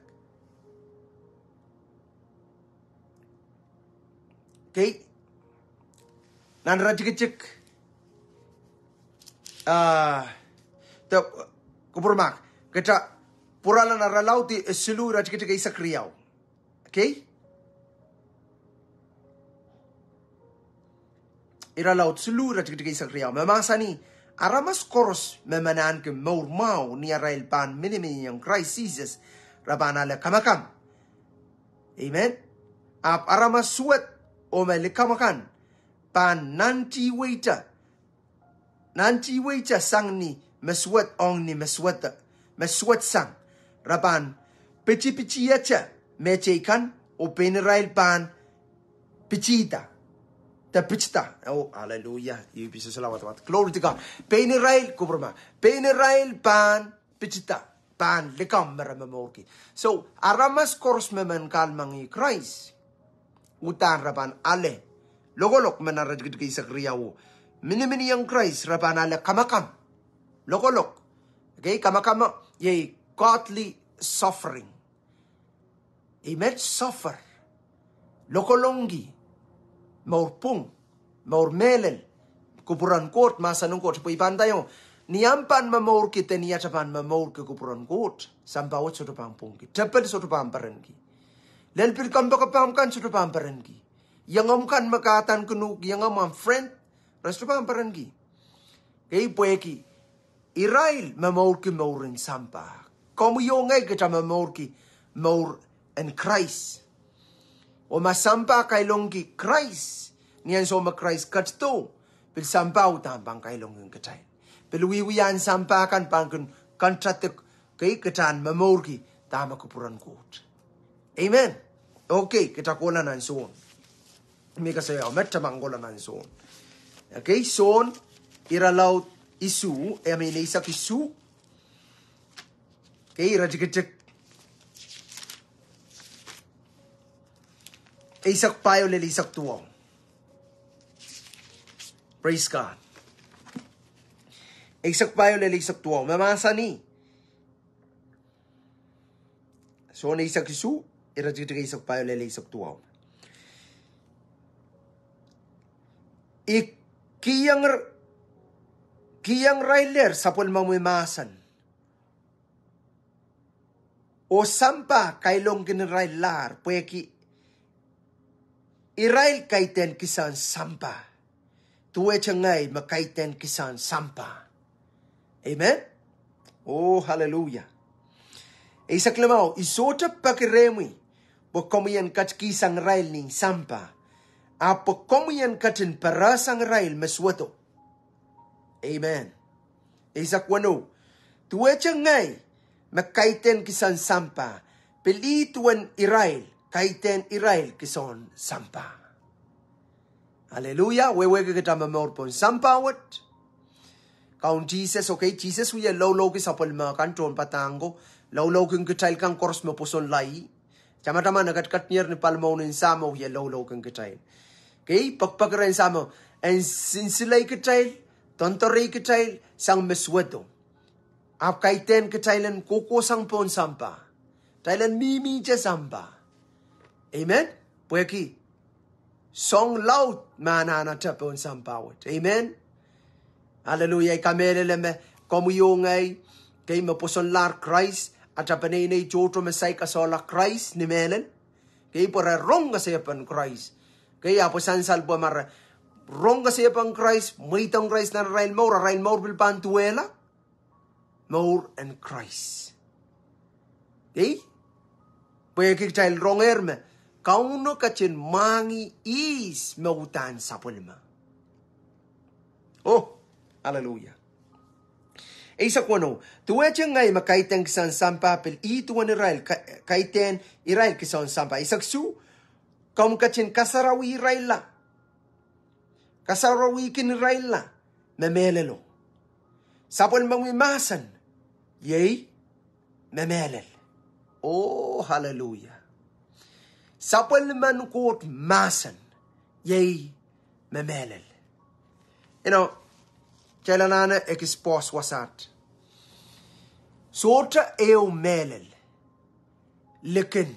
Kei, nan iretikitik, ah, de, kupwurmahk, kitail pwurala nan Iralaud siluh iretikitik eisek riau. Kei? Iralaud siluh iretikitik eisek riau. Me mahsanih, aramas koaros me men ahneki mour mwahu ni arail pahn miniminiong Krais Sises, re pahn ale kamakam. Amen. Ahpw aramas suwed oh me likamw akan pahn nantihweite nantihweite sang ni me suwed ong ni me suwed, me suwedsang. Re pahn pitipitiete mehteikan, oh pein irail pahn pitihda. De pitida. Oh, hallelujah. Glory to God. Pein irail, kupwurmahk, pein irail pahn pitida, pahn likamw me re momourki. So, aramas koaros me men kahlemengih Krais, uhdahn re pahn ale lokolok me nan iretikitik eisek riau. Miniminiong Krais re pahn ale kamakam. Lokolok. Kei, kamakam iei godly suffering. Amen. Suffer. Lokolongki mour pwung, mour mehlel, kupwuren Koht, mahsen en Koht. Pwe I pahn ndaiong, ni amw pahn momourki de ni atail pahn momourki kupwuren Koht, sampah wet sohte pahn pwungki, tepel sohte pahn perenki, lel pil kompoakepahmw kan sohte pahn perenki, iengomw kan me ke adaneki uhk iengomw, ahmw friend, re sohte pahn perenki. Kei, pwehki irail momourki mour en sampah. Komwi oh ngehi kitail momourki mour en Krais. Oh ma sampah kailongki Krais, ni ansou me Krais ketido, pil sampah uhdahn pahn kailongkin kitail. Pil wiewia en sampah kan pahn kin contradict, kei, kitail en momourki dahme kupwuren Koht. Amen. Okay, kitail kohla nan Sohn. Me koasoia, me kitail pahn kohla nan Sohn. Okay, Sohn irelaud isuh, I mean eisek isuh. Okay, iretikitik eisek pahieu lel eisek duwau. Praise God. Eisek pahieu lel eisek duwau. Me mahsanih, Sohn eisek isuh, iretikitik eisek pahieu lel eisek duwau. I kihong, kihong irailehr sapwellimomwi mahsen, oh sampah kailongkin irail lahr, pwehki irail kaidehn kisehn sampah, duwehte ngehi me kaidehn kisehn sampah. Amen. Oh, hallelujah. Eisek limau, I sohte peki rehmwi pwe komwi en ketikihsang irail ni sampah, ahpw pwe komwi en ketin perehsang irail me suwedo. Amen. Eisek weneu, duwehte ngehi me kaidehn kisehn sampah, pil ih duwen irail kaidehn irail kisehn sampah. Hallelujah. Wehwehki kitail momour pohn sampah wet. Kaun Sises, okay, Sises wie loulouki sapwellime kan tohnpadahk ko, loulouki kitail kan koaros me pwosonla ih. Tamataman e ketiketikier ni palimaun en Sahmo wie loulouki kitail. Okay, pekipeki rehn Sahmo en nsensuwei kitail, doandoare kitail sang me suwedo, ahpw kaidehn kitail en kohkohsang pohn sampah, kitail en mihmihte sampah. Amen. Pwehki soang laud me anahne tepon sampah wet. Amen. Hallelujah. I kamehlele me komwi oh ngehi, kei, me pwosonlahr Krais, atail peneinei tohto me saik esehla Krais ni mehlel, kei, pwe re rong kesehpen Krais. Kei, ahpw sansal pwe ma re rong kesehpen Krais, mweidohng Krais nan arail mour, arail mour pil pahn duwehla mour en Krais. Kei, pwehki kitail rongehr me Kauno ketin mwahngih ihs me uhdahn sapwellime. Oh, hallelujah. Eisek weneu, duwehte ngehi me kaidehn kisehn sampah, pil ih duwen irail ka-, kaidehn irail kisehn sampah. Eisek isuh, komw ketin kasarawi irailla, kasarawihkin irailla me mehlelo. Sapwellimomwi mahsen iei me mehlel. Oh, hallelujah. Sapwellimen Koht mahsen iei me mehlel. You know, kitail anahne ekis pause wasaht. Sohte ehu mehlel likin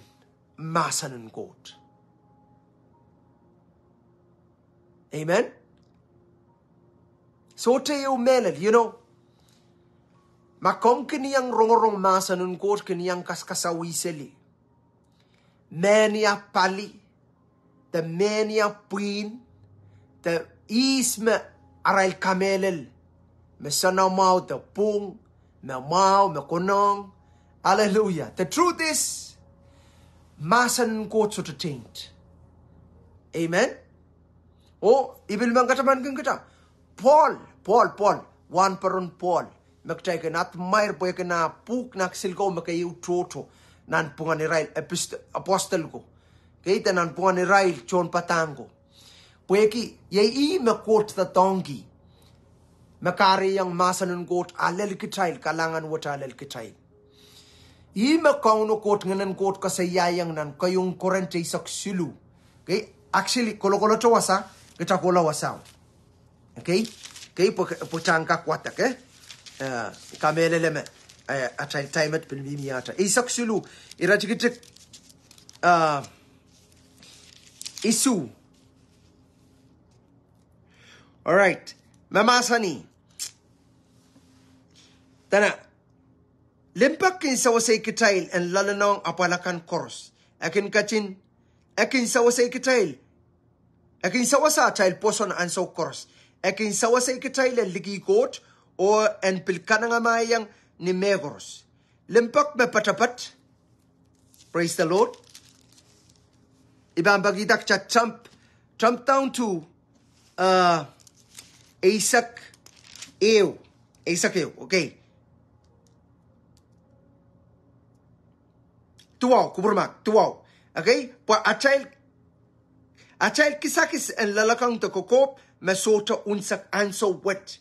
mahsen en Koht. Amen. Sohte ehu mehlel, you know. Ma komw kin iang rongorong mahsen en Koht, kin iang kaskasawih seli mehnia pali, de mehnia pwihn, de ihs me arail kamehlel, me soanamwahu de pwung, me mwahu, me konehng. Hallelujah. The truth is, mahsen en Koht sohte taint. Amen. Oh, I pil men katamankin kita. Pohl, Pohl, Pohl, wahnpoaron Pohl, me kitail kin admire pwehki ah pwuhk nan kisinlikou me keieu tohto, nanpwungen irail epist-, apostel ko, kei, de nanpwungen irail tohnpadahk ko. Pwehki iei ih me Koht doadoahngki, me kahrehiong mahsen en Koht alel kitail, kalahngan wet alel kitail. Ih me Kauno Koht, Ngehnen Koht koasoiaiong nan keieun Korint eisek siluh. Kei, actually, kolokolote wasa, kita kohla wasao. Kei, kei, pwe, pwe kitail en kak wadek, eh? Eh, kamehlele me, eh, atail time et pil mihmi ahte. Eisek siluh, iretikitik, ah, isuh. All right. Me mahsanih, dene, limpoak kin sewesei kitail en loalenohng apwal akan koaros. E kin ketin, e kin sewesei kitail, e kin sewese atail pwoson ansou koaros. E kin sewesei kitail en likih Koht, oh en pil kanengamahiong ni mehkoaros. Limpoak me poatopoat. Praise the Lord. I pahn pekihda kita jump, jump down to, uh, eisek ehu, eisek ehu, okay. Duwau, kupwurma, duwau. Okay, pwe atail, atail kisakis en loalokong de kokohp me sohte unsek ansou wet.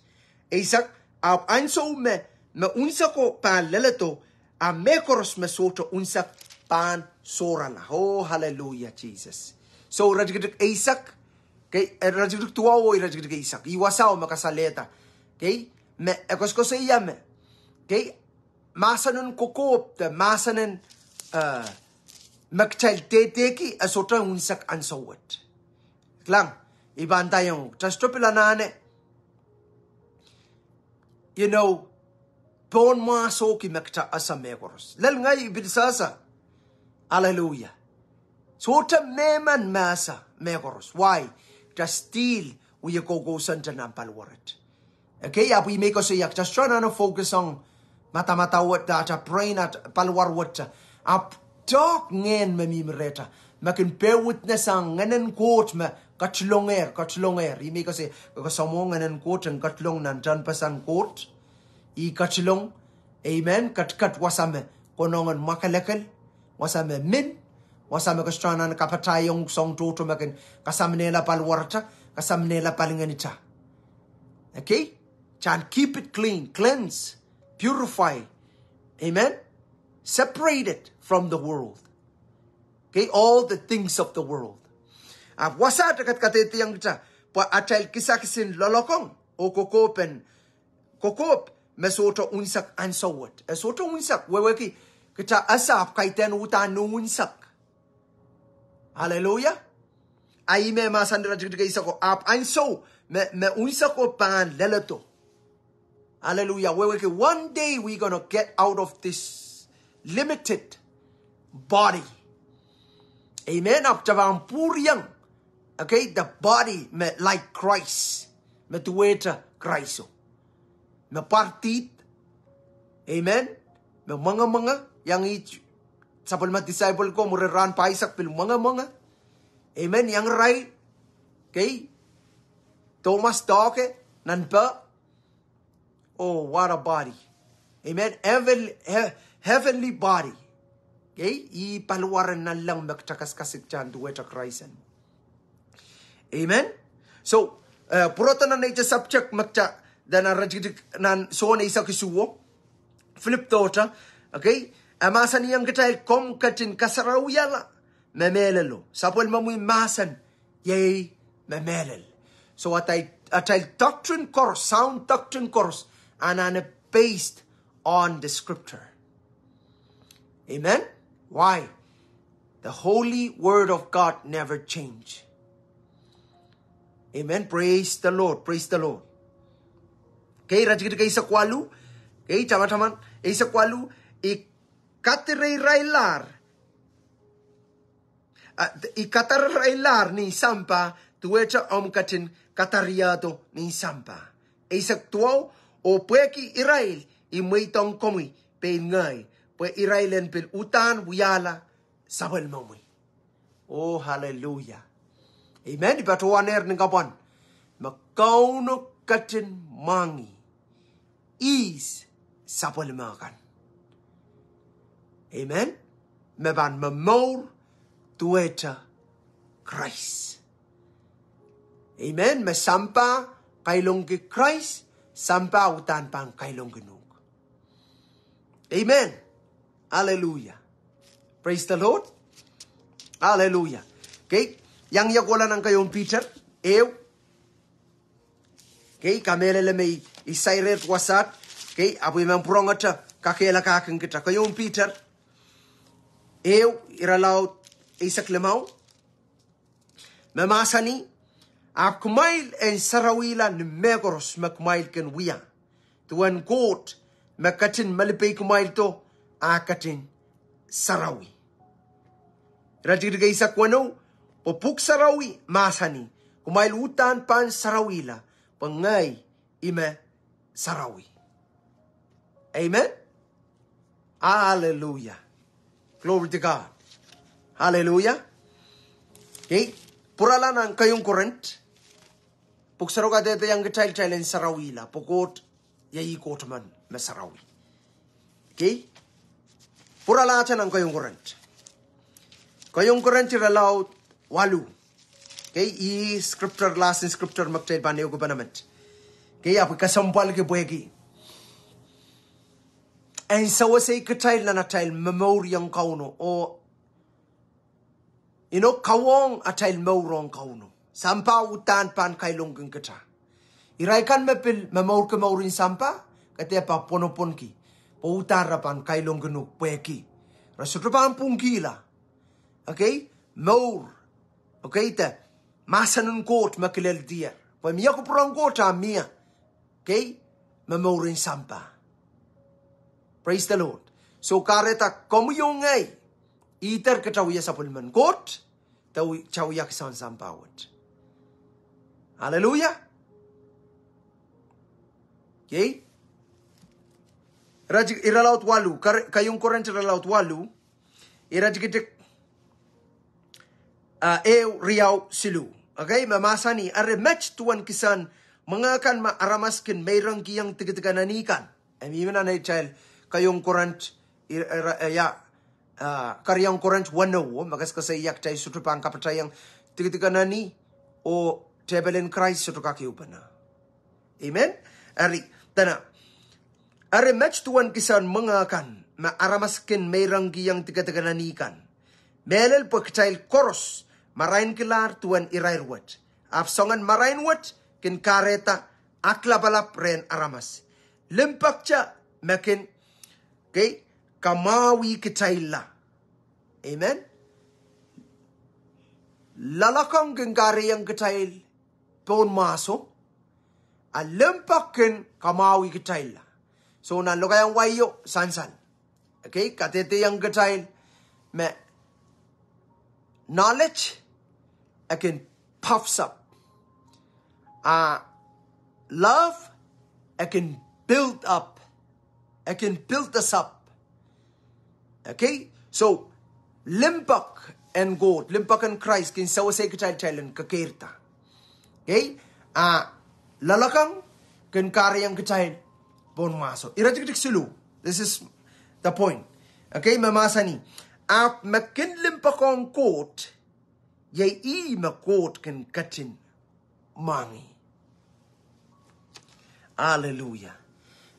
Eisek, ahpw ansou me, me unseko pahn leledo, a mehkoaros me sohte unsek pahn sohrala. Oh, hallelujah, Jesus. So, iretikitik eisek, kei, iretikitik duwau oh iretikitik eisek, ih wasao me kasalehda, kei, me e koasokoasoia me, kei, mahsen en kokohp de mahsen en, eh, me kitail dehdehki e sohte unsek ansou wet. Kilang, I pahn ndaiong, kita sohte pil anahne, you know, pohn mwahsohki me kita ese mehkoaros. Lel ngehi I pil sehse. Hallelujah. Sohte mehmen me ese mehkoaros. Why? Kita still wie koukousoante nan paliwarat. Okay, ahpw I men koasoia, kita sohte anahne focus ong madamadau wet, atail brain, atail paliwar wet. Ahpw doadoahk ngehn me mihmi rehta, me kin bear witness ong Ngehnen Koht me ketilongehr, ketilongehr. I men koasoia, kasamwo Ngehnen Koht en ketilong nan tehnpesen Koht. Ih ketilong, amen, ketiket wasa me konehng en mwakelekel, wasa me min, wasa me kita sohte anahne kapatahiong soahng tohto me kin kasaminehla paliwarata, kasaminehla palingehnita. Okay? Kita en keep it clean, cleanse, purify. Amen? Separate it from the world. Okay? All the things of the world. Ahpw wasaht e kadehdehiong kita, pwe atail kisakis en loalokong oh kokohp en, kokohp me sohte unsek ansou wet. E sohte unsek, wehwehki kita ese ahpw kaidehn uhdahn ni unsek. Hallelujah. A ih me mahsanih iretikitik eiseko, ahpw ansou me, me unseko pahn leledo. Hallelujah. Wehwehki, one day we gonna get out of this limited body. Amen. Ahpw kita pahn pwuriong, okay, the body me like Christ, me duwehte Christ o, me pwardid. Amen. Me mwengemwenge, iang ih sapwellime disciple ko mwurin rahn pahisek pil mwengemwenge. Amen. Iang irail, okay, Thomas doahke nan peh. Oh, what a body. Amen. Heavenly, he-, heavenly body. Okay? Ih paliwar en nanleng me kita kasikasik kitail en duwehte Krais en. Amen. So, eh, pwurodo nan eite subject me kita, dene iretikitik nan Sohn eisek isuh, Philip dohte, okay? E mahsanihong kitail komw ketin kasarawihala me mehlelo. Sapwellimomwi mahsen iei me mehlel. So atail, atail doctrine koaros, sound doctrine koaros, anahne based on the scripture. Amen. Why? The holy word of God never change. Amen. Praise the Lord. Praise the Lord. Okay, iretikitik eisek waluh. Okay, tamataman, eisek waluh. I kadireirail lahr, ah, I kadararail lahr ni sampah, duwehte omw ketin kadariehdo ni sampah. Eisek duwau, oh pwehki irail I mweidohng komwi pein ngehi, pwe irail en pil uhdahn wiahla sapwellimomwi. Oh, hallelujah. Amen. I patohwanehr ni kapwan me Kauno ketin mwahngih ihs sapwellime kan. Amen. Me pahn momour duwehte Krais. Amen. Me sampah kailongki Krais, sampah uhdahn pahn kailongkin uhk. Amen. Hallelujah. Praise the Lord. Hallelujah. Okay. Iang ie kohla nan keieun Piter ehu. Okay, kamehlele me I, I sair wasaht. Okay, ahpw I men pwurehngete kakehlakahkin kita. Keieun Piter ehu, irelaud eisek limau. Me mahsanih, ahpw kumwail en sarawihla ni mehkoaros me kumwail kin wia, duwen Koht me ketin malipeikimwaildo, ah ketin sarawi. Iretikitik eisek weneu, pwe Pwuhk Sarawi mahsanih, kumwail uhdahn pahn sarawihla, pwe ngehi I me sarawi. Amen. Hallelujah. Glory to God. Hallelujah. Okay. Pwurala nan keieun Korint. Pwuhk Sarawi kadehdehiong kitail, kitail en sarawihla pwe Koht iei Koht men me sarawi. Okay. Pwuralahte nan keieun Korint. Keieun Korint irelaud waluh. Okay, ih scripture, lesson scripture me kitail pahn ehukipene met. Okay, ahpw kesempwalki pwehki en sewesei kitail nan atail momouriong Kauno oh ino, kawohng atail mour ong Kauno. Sampah uhdahn pahn kailongkin kita. Irail kan me pil momourki mouren sampah, ke dehr pwonopwonki pwe uhdahn re pahn kailongkin uhk pwehki re sohte pahn pwungkihla. Okay, mour. Okay, de mahsen en Koht me kileldier pwe mie kupwuren Koht ah mie, okay, me mouren sampah. Praise the Lord. So kahrehda komwi oh ngehi, either kita wia sapwellimen Koht, de wi-, kita wia kisehn sampah wet. Hallelujah. Okay. Iretikitik irelaud waluh, kar-, keieun Korint irelaud waluh, iretikitik, ah, ehu, riau, siluh. Okay, me mahsanih, eri met duwen kisehn mwenge kan me aramas kin meirongkihong dikedik en eni kan. E mihmi nan atail keieun Korint, i-, ira-, eh, ia, ah, keriaun Korint weneu, me koasoakoasoia kitail sohte pahn kapatahiong dikedik en eni oh tepel en Krais sohte kak ehupene. Amen. Eri, dene, eri met duwen kisehn mwenge kan me aramas kin meirongkihong dikedik en eni kan. Mehlel pwe kitail koaros marainkilahr duwen irair wet. Ahpw soangen marain wet kin kahrehda aklapalap rehn aramas. Limpoakte me kin, okay, kamwahwih kitailla. Amen. Loalokong kin kahrehiong kitail pohnmwahso, a limpoak kin kamwahwih kitailla. So nan lokaiahn wai o sansal. Okay, kadehdehiong kitail me knowledge, e kin puffs up. Ah, love, e kin build up. E kin build us up. Okay? So, limpoak en Koht, limpoak en Krais kin sewesei kitail, kitail en kekeirda. Okay? Ah, loalokong kin kahrehiong kitail pohnmwahso. Iretikitik siluh. This is the point. Okay, me mahsanih, ahpw me kin limpoakohng Koht, iei ih me Koht kin ketin mwahngih. Aleluia.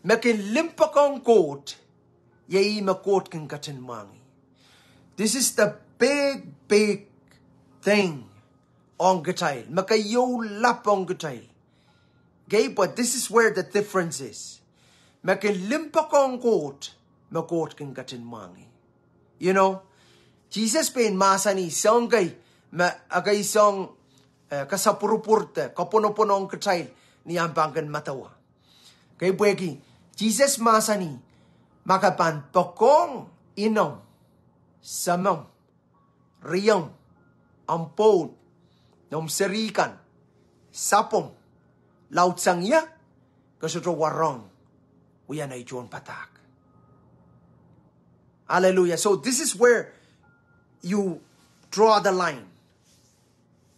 Me kin limpoakohng Koht, iei ih me Koht kin ketin mwahngih. This is the big, big thing ong kitail. Me keieu lap ong kitail. Okay, but this is where the difference is. Me kin limpoakohng Koht, me Koht kin ketin mwahngih. You know, Sises pein mahsanih soahng kei, me ekei soahng, eh, kasapwurupwur de kapwonopwon ong kitail ni ahmw pahn kin medewe. Okay, pwehki Sises mahsanih, ma ke pahn poakohng inomw, semomw, riomw, omw pwoud, noumw seri kan, sapwomw, laudsang ie, ke sohte warohng wia nei tohn padahk. Aleluia. So this is where you draw the line.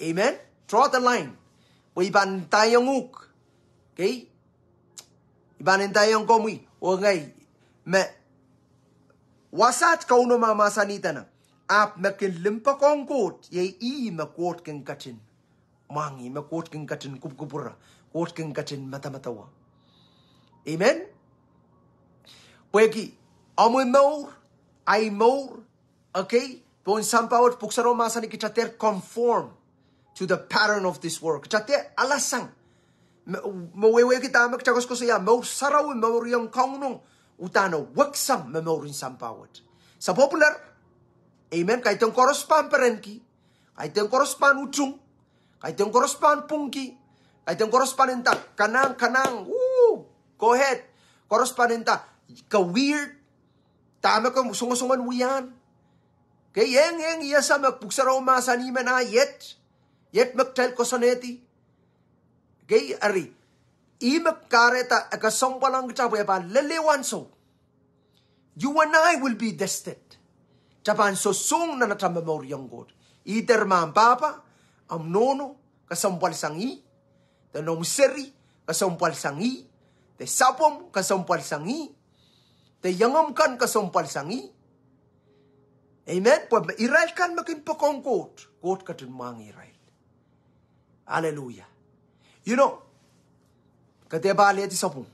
Amen. Draw the line. Pwe I pahn ndaiong uhk, okay, I pahn ndaiong komwi oh ngehi, me wasaht Kauno mahmahsanih dene, ahpw me kin limpoakohng Koht, iei ih me Koht kin ketin mwahngih, me Koht kin ketin kupwukupwure, Koht kin ketin medemedewe. Amen. Pwehki omwi mour, ahi mour, okay, pohn sampah wet Pwuhk Sarawi mahsanih kita dehr conform to the pattern of this world. Kita dehr alasang. Me, me wehwehki dahme kita koasokoasoia, mour sarawi, mour iong Kauno, uhdahn weksang me mouren sampah wet. Sapwopwuler, amen, kaidehn koaros pahn perenki, kaidehn koaros pahn utung, kaidehn koaros pahn pwungki, kaidehn koaros pahn nda, kanahng, kanahng, ooh, go ahead, koaros pahn nda, ke weird, dahme ke songosongen wiahiong. Okay, eng, eng, I ese me Pwuhk Sarawi mahsanih me nah iet, iet me kitail koasoanehdi. Okay, eri, ih me kahrehda e kesempwal ong kita pwe e pahn lel ehu ansou. You and I will be tested. Kita pahn sohsohng nan ata momouriong Koht. Either me ahmw pahpa, ahmw nohno kesempwalsang ih, de noumw seri kesempwalsang ih, de sapwomw kesempwalsang ih, de iengomw kan kesempwalsang ih. Amen. Pwe irail kan me kin poakohng Koht, Koht ketin mwahngih irail. Aleluia. You know, ke dehr pahn alehdi sapwung.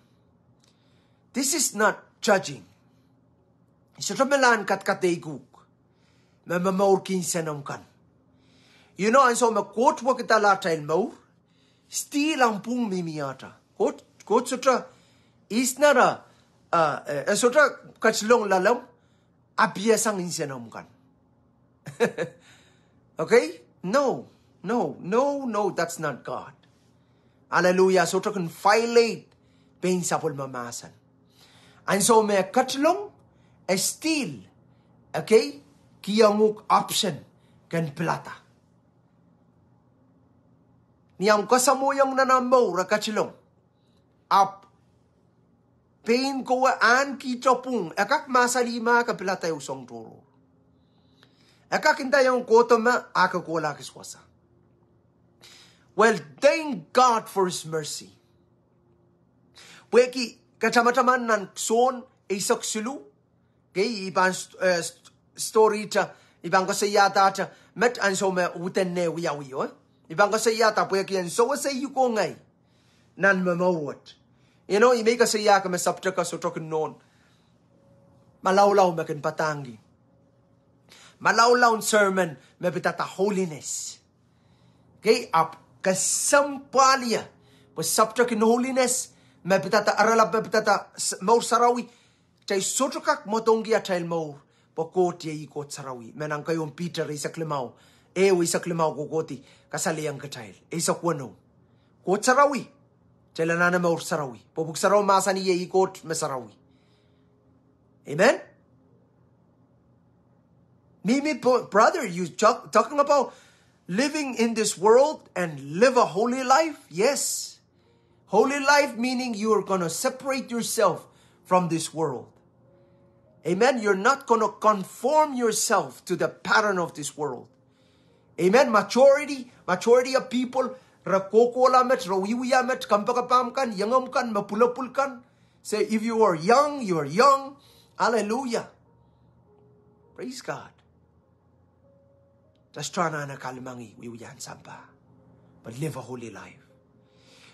This is not judging. Sohte me lahn kadkadeik uhk me momourki nsenomw kan. You know, ansou me Koht wekidala atail mour, still ahmw pwung mihmiehte. Koht, Koht sohte, is not a, e sohte ketilong loalemw, apiesang nsenomw kan. Okay? No, no, no, no, that's not God. Aleluia, sohte kin violate pein sapwellime mahsen. Ansou me e ketilong, e still, okay, kihong uhk option ken pilada. Ni ahmw kasamwoiong nan ahmw mour e ketilong, ahpw pein kowe ahneki tapwung, e kak mahsanih me ke pilada ehu soahng tohrohr. E kak ndaiong kohdo me a ke kohla kis wasa. Well, thank God for his mercy. Pwehki ke tamataman nan Sohn eisek siluh, okay, I pahn story te, I pahn koasoiahda te, met ansou me widen ne wiawi, I pahn koasoiahda pwehki en sewese ih ko ngehi nan momour wet. You know, I men koasoiahki me subject ko sohte kin nohn malaulau me kin padahngki. Malaulaun sermon me pidada holiness. Okay, ahpw kesempwal ie, pwe subject en holiness me pidada, oaralap me pidada mour sarawi, kitail sohte kak mwadangki atail mour, pwe Koht iei Koht sarawi. Me nan keieun Piter eisek limau, ehu eisek limau kohkohdi kasalehiong kitail, eisek weneu. Koht sarawi, kitail anahne mour sarawi pwe Pwuhk Sarawi mahsanih iei Koht me sarawi. Amen. Mimi, brother, you talking about living in this world and live a holy life? Yes. Holy life meaning you're gonna separate yourself from this world. Amen. You're not gonna conform yourself to the pattern of this world. Amen. Majority, majority of people, re kohkohla met, re wiewia met, kompoakepahmw kan, iengomw kan, me pwulopwul kan. Praise God. Kitail sohte anahne kalimangih wiwiahn sampah, but live a holy life.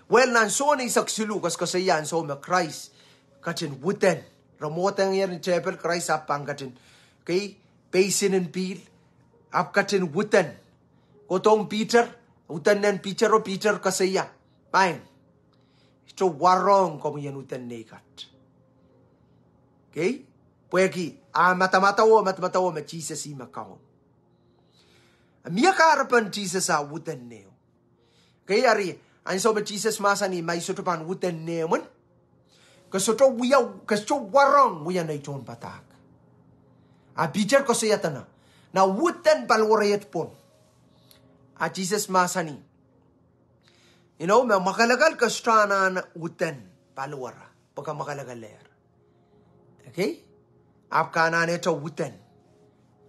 Well, nan Sohn eisek siluh koasoakoasoia ansou me Krais ketin widen. Re mwohdengih ni tehpel, Krais ahpw pahn ketin, okay, peisin en pihl, ahpw ketin widen. Kohdohng Piter, widen nan Piter oh Piter koasoia, maing, I sohte warohng komwi en widen nei kat. Okay? Pwehki ah madamadau oh madamadau me Sises ih me Kaun. A mie kahrepen Sises ah widen neho. Okay, eri, ansou me Sises mahsanih ma I sohte pahn widen nehmwen, ke sohte wia, ke sohte warohng wia nei tohnpadahk. A Piter koasoia dene, na widen paliwere et pwon. A Sises mahsanih, you know, me mwakelekel ke sohte anahne widen paliwere pwe ke mwakelekel. Okay? Ahpw ke anahnehte widen.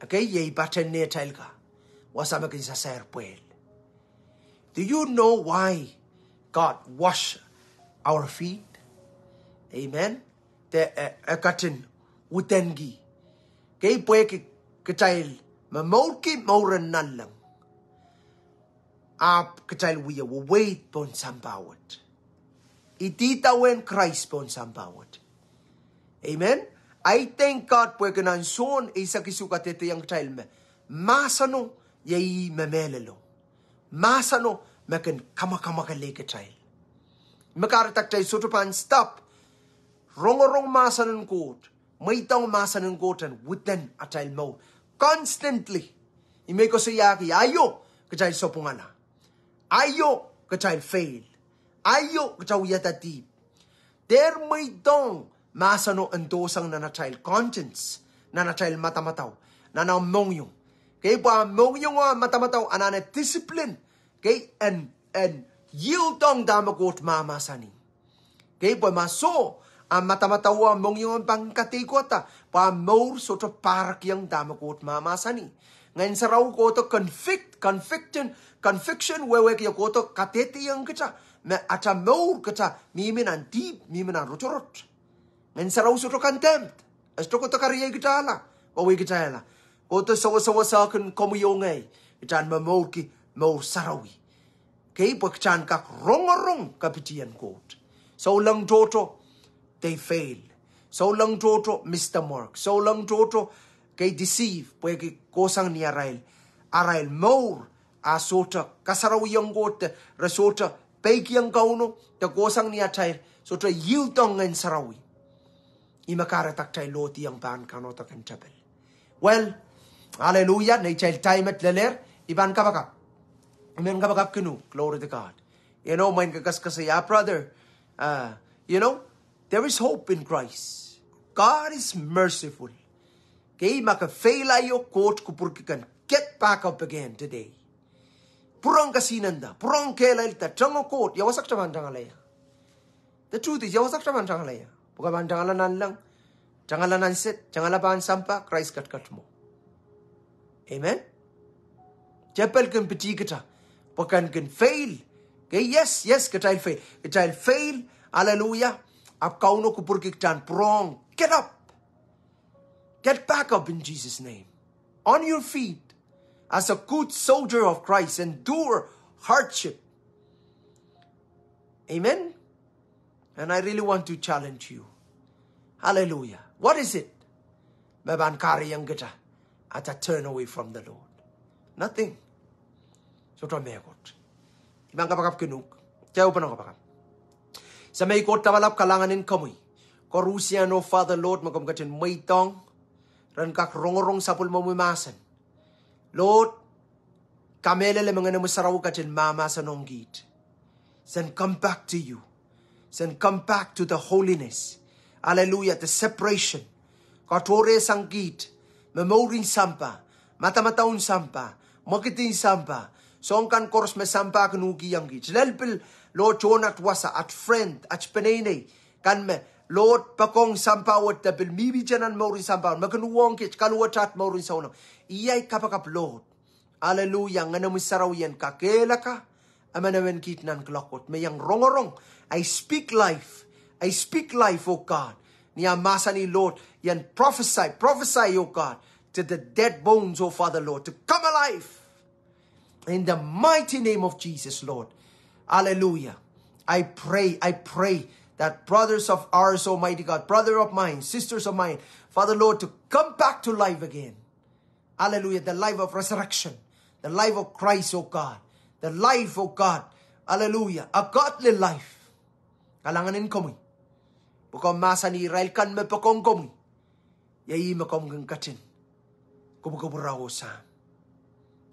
Okay, iei paten nehtail ka. Wasa me kin sasair pwehl. Do you know why God wash our feet? Amen. De, eh, e ketin widenki. Okay, pwehki kitail momourki mouren nanleng, ahpw kitail wie weweid pohn sampah wet. Idawehn Krais pohn sampah wet. Amen. I thank God pwehki nan Sohn eisek isuh kadehdehiong kitail me mahseno iei ih me mehlelo. Mahseno me kin kamwakamwakele kitail. Me kahrehda kitail sohte pahn stop rongorong mahsen en Koht, mweidohng mahsen en Koht en widen atail mour constantly. Ih me I koasoiahki, aio kitail sapwungala, aio kitail fail, aio kitail wiahda dihp. Dehr mweidohng mahseno en dohsang nan atail conscience, nan atail madamadau, nan ah mohngiong. Okay, pwe ah mohngiong oh ah madamadau anahne discipline, okay, en, en yielddohng dahme Koht mahmahsanih. Okay, pwe ma soh, ah madamadau oh ah mohngiong pahn kadeikohda, pwe ah mour sohte pahrekiong dahme Koht mahmahsanih. Ngehn Sarawi kohdo convict, conviction, conviction wehwehki e kohdo kadehdehiong kita me ata mour kita mihmi nan dihp, mihmi nan rotorot. Ngehn Sarawi sohte condemned. E sohte kohdo kariei kitala, wehwehkitala. Kohdo sewesewese kin komwi oh ngehi, kita en momourki mour sarawi. Okay, pwe kita en kak rongorong kapitien Koht. Souleng tohto, they fail. Souleng tohto, miss the mark. Souleng tohto, okay, deceive pwehki kohsang ni arail, arail mour ah sohte kasarawiong Koht, de re sohte peikiong Kauno, de kohsang ni atail sohte yielddohng Ngehn Sarawi. Ih me kahrehda kitail lohdiong pahn kaunopdakin tepel. Well, hallelujah, neitail time et lelehr, I pahn kapakap. I men kapakapkin uhk, glory to God. You know, mwein ke kaskasei, ah, brother, uh, you know, there is hope in Christ. God is merciful. Okay, ma ke fail aio, Koht kupwurki ken get back up again today. Pwurehng kesihnenda, pwurehng kehlailda, tengo Koht, ia wasa kita pahn tangala ia? The truth is, ia wasa kita pahn tangala ia? Pwe ke pahn tangala nanleng, tangala nan sed, tangala pahn sampah, Krais ketiket mwo. Amen. Tepel kin pitih kita pwe ke kin fail. Okay, yes, yes, kitail fail, kitail fail. Hallelujah. Ahpw Kauno kupwurki kita en pwurehng get up. Get back up in Jesus' name. On your feet. As a good soldier of Christ, endure hardship. Amen. And I really want to challenge you. Hallelujah. What is it me pahn kahrehiong kita ata turn away from the Lord? Nothing. Sohte mehkot. I pahn kapakapkin uhk. Kitail pahn kapakap. Semei Koht lapalap, kalahngan en komwi koarusie, oh Father Lord, me komw ketin mweidohng ren kak rongorong sapwellimomwi mahsen. Lord, kamehlele me Ngehnomwi Sarawi ketin mahmahsanihong kiht, sen come back to you, sen come back to the holiness. Hallelujah, the separation. Katohrehsang kiht me mourin sampah, madamadaun sampah, mwekidin sampah, soahng kan koaros me sampah kin uhkihong kiht, lel pil, Lord, tohn at wasa, at friend, at peneinei kan me, Lord, poakohng sampah wet de pil mihmihte nan mourin sampah, me kin uhwong kiht, kaluwet at mourin souleng. Iei ahi kapakap, Lord. Hallelujah, Ngehnomwi Sarawi en kakehlaka emenemen kiht nan kuloak wet me iang rongorong. I speak life. I speak life, oh God. Ni ah mahsanih, Lord, I en prophesy, prophesy, oh God, to the dead bones, oh Father, Lord, to come alive. In the mighty name of Jesus, Lord. Hallelujah. I pray, I pray that brothers of ours, Almighty God, brother of mine, sisters of mine, Father, Lord, to come back to life again. Hallelujah. The life of resurrection, the life of Christ, oh God, the life, oh God. Hallelujah. A godly life. Kalahngan en komwi. Pwe komw mahsanih irail kan me poakohng komwi, iei ih me komw kin ketin kupwukupwura oh sahm.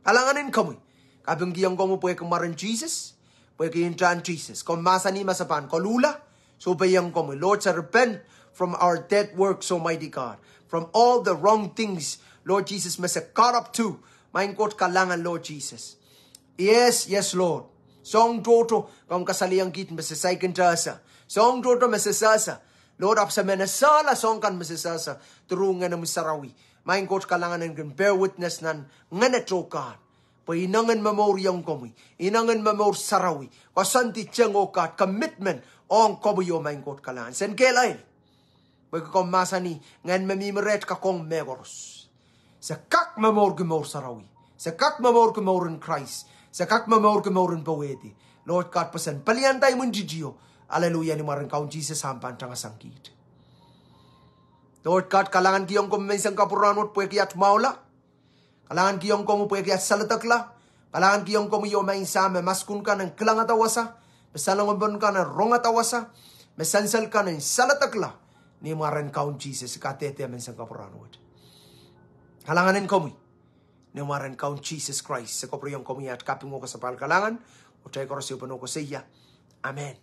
Kalahngan en komwi. Kapingkihong komwi pwehki mwaren Sises, pwehki ntahn Sises. Komw mahsanih ma se pahn koluhla, sohpeiong komwi. Lord, se repent from our dead works, Almighty God, from all the wrong things, Lord Jesus, me se caught up to. Maing Koht, kalahngan, Lord Jesus. Yes, yes, Lord. Soahng tohto komw kasalehiong kiht me se saikinte ese. Soahng tohto me se sehse, Lord, ahpw se men esehla soahng kan me se sehse through Ngehnomwi Sarawi. Maing Koht, kalahngan en kin bear witness nan ngehnet, oh God, pwe inengen momouriong komwi, inengen momour sarawi, koasoandi teng, oh God, commitment ong komwi, oh Maing Koht, kalahngan. Sen kehlail. Pwehki komw mahsanih, ngehn me mihmi reht kakohng mehkoaros. Se kak momourki mour sarawi. Se kak momourki mour en Krais. Se kak momourki mour en powehdi, Lord God, pwe sen pelianda imwintihtio. Hallelujah, ni mwaren Kaun Sises ahmw pahn tangasang kiht. Lord God, kalahngankihong komwi menseng kapwuran wet pwehki at mwahula. Kalahngankihong komwi pwehki at saledekla. Kalahngankihong komwi, oh Maing Sahm, me maskun kan en kilangada wasa, me salengopon kan en rongada wasa, me sansal kan en saledekla. Ni mwaren Kaun Sises I kadehde menseng kapwuran wet. Kalahngan en komwi. Ni mwaren Kaun Sises Krais se kapwuriong komwi at kaping oh kasapahl, kalahngan, oh kitail koaros ehupene koasoia, amen.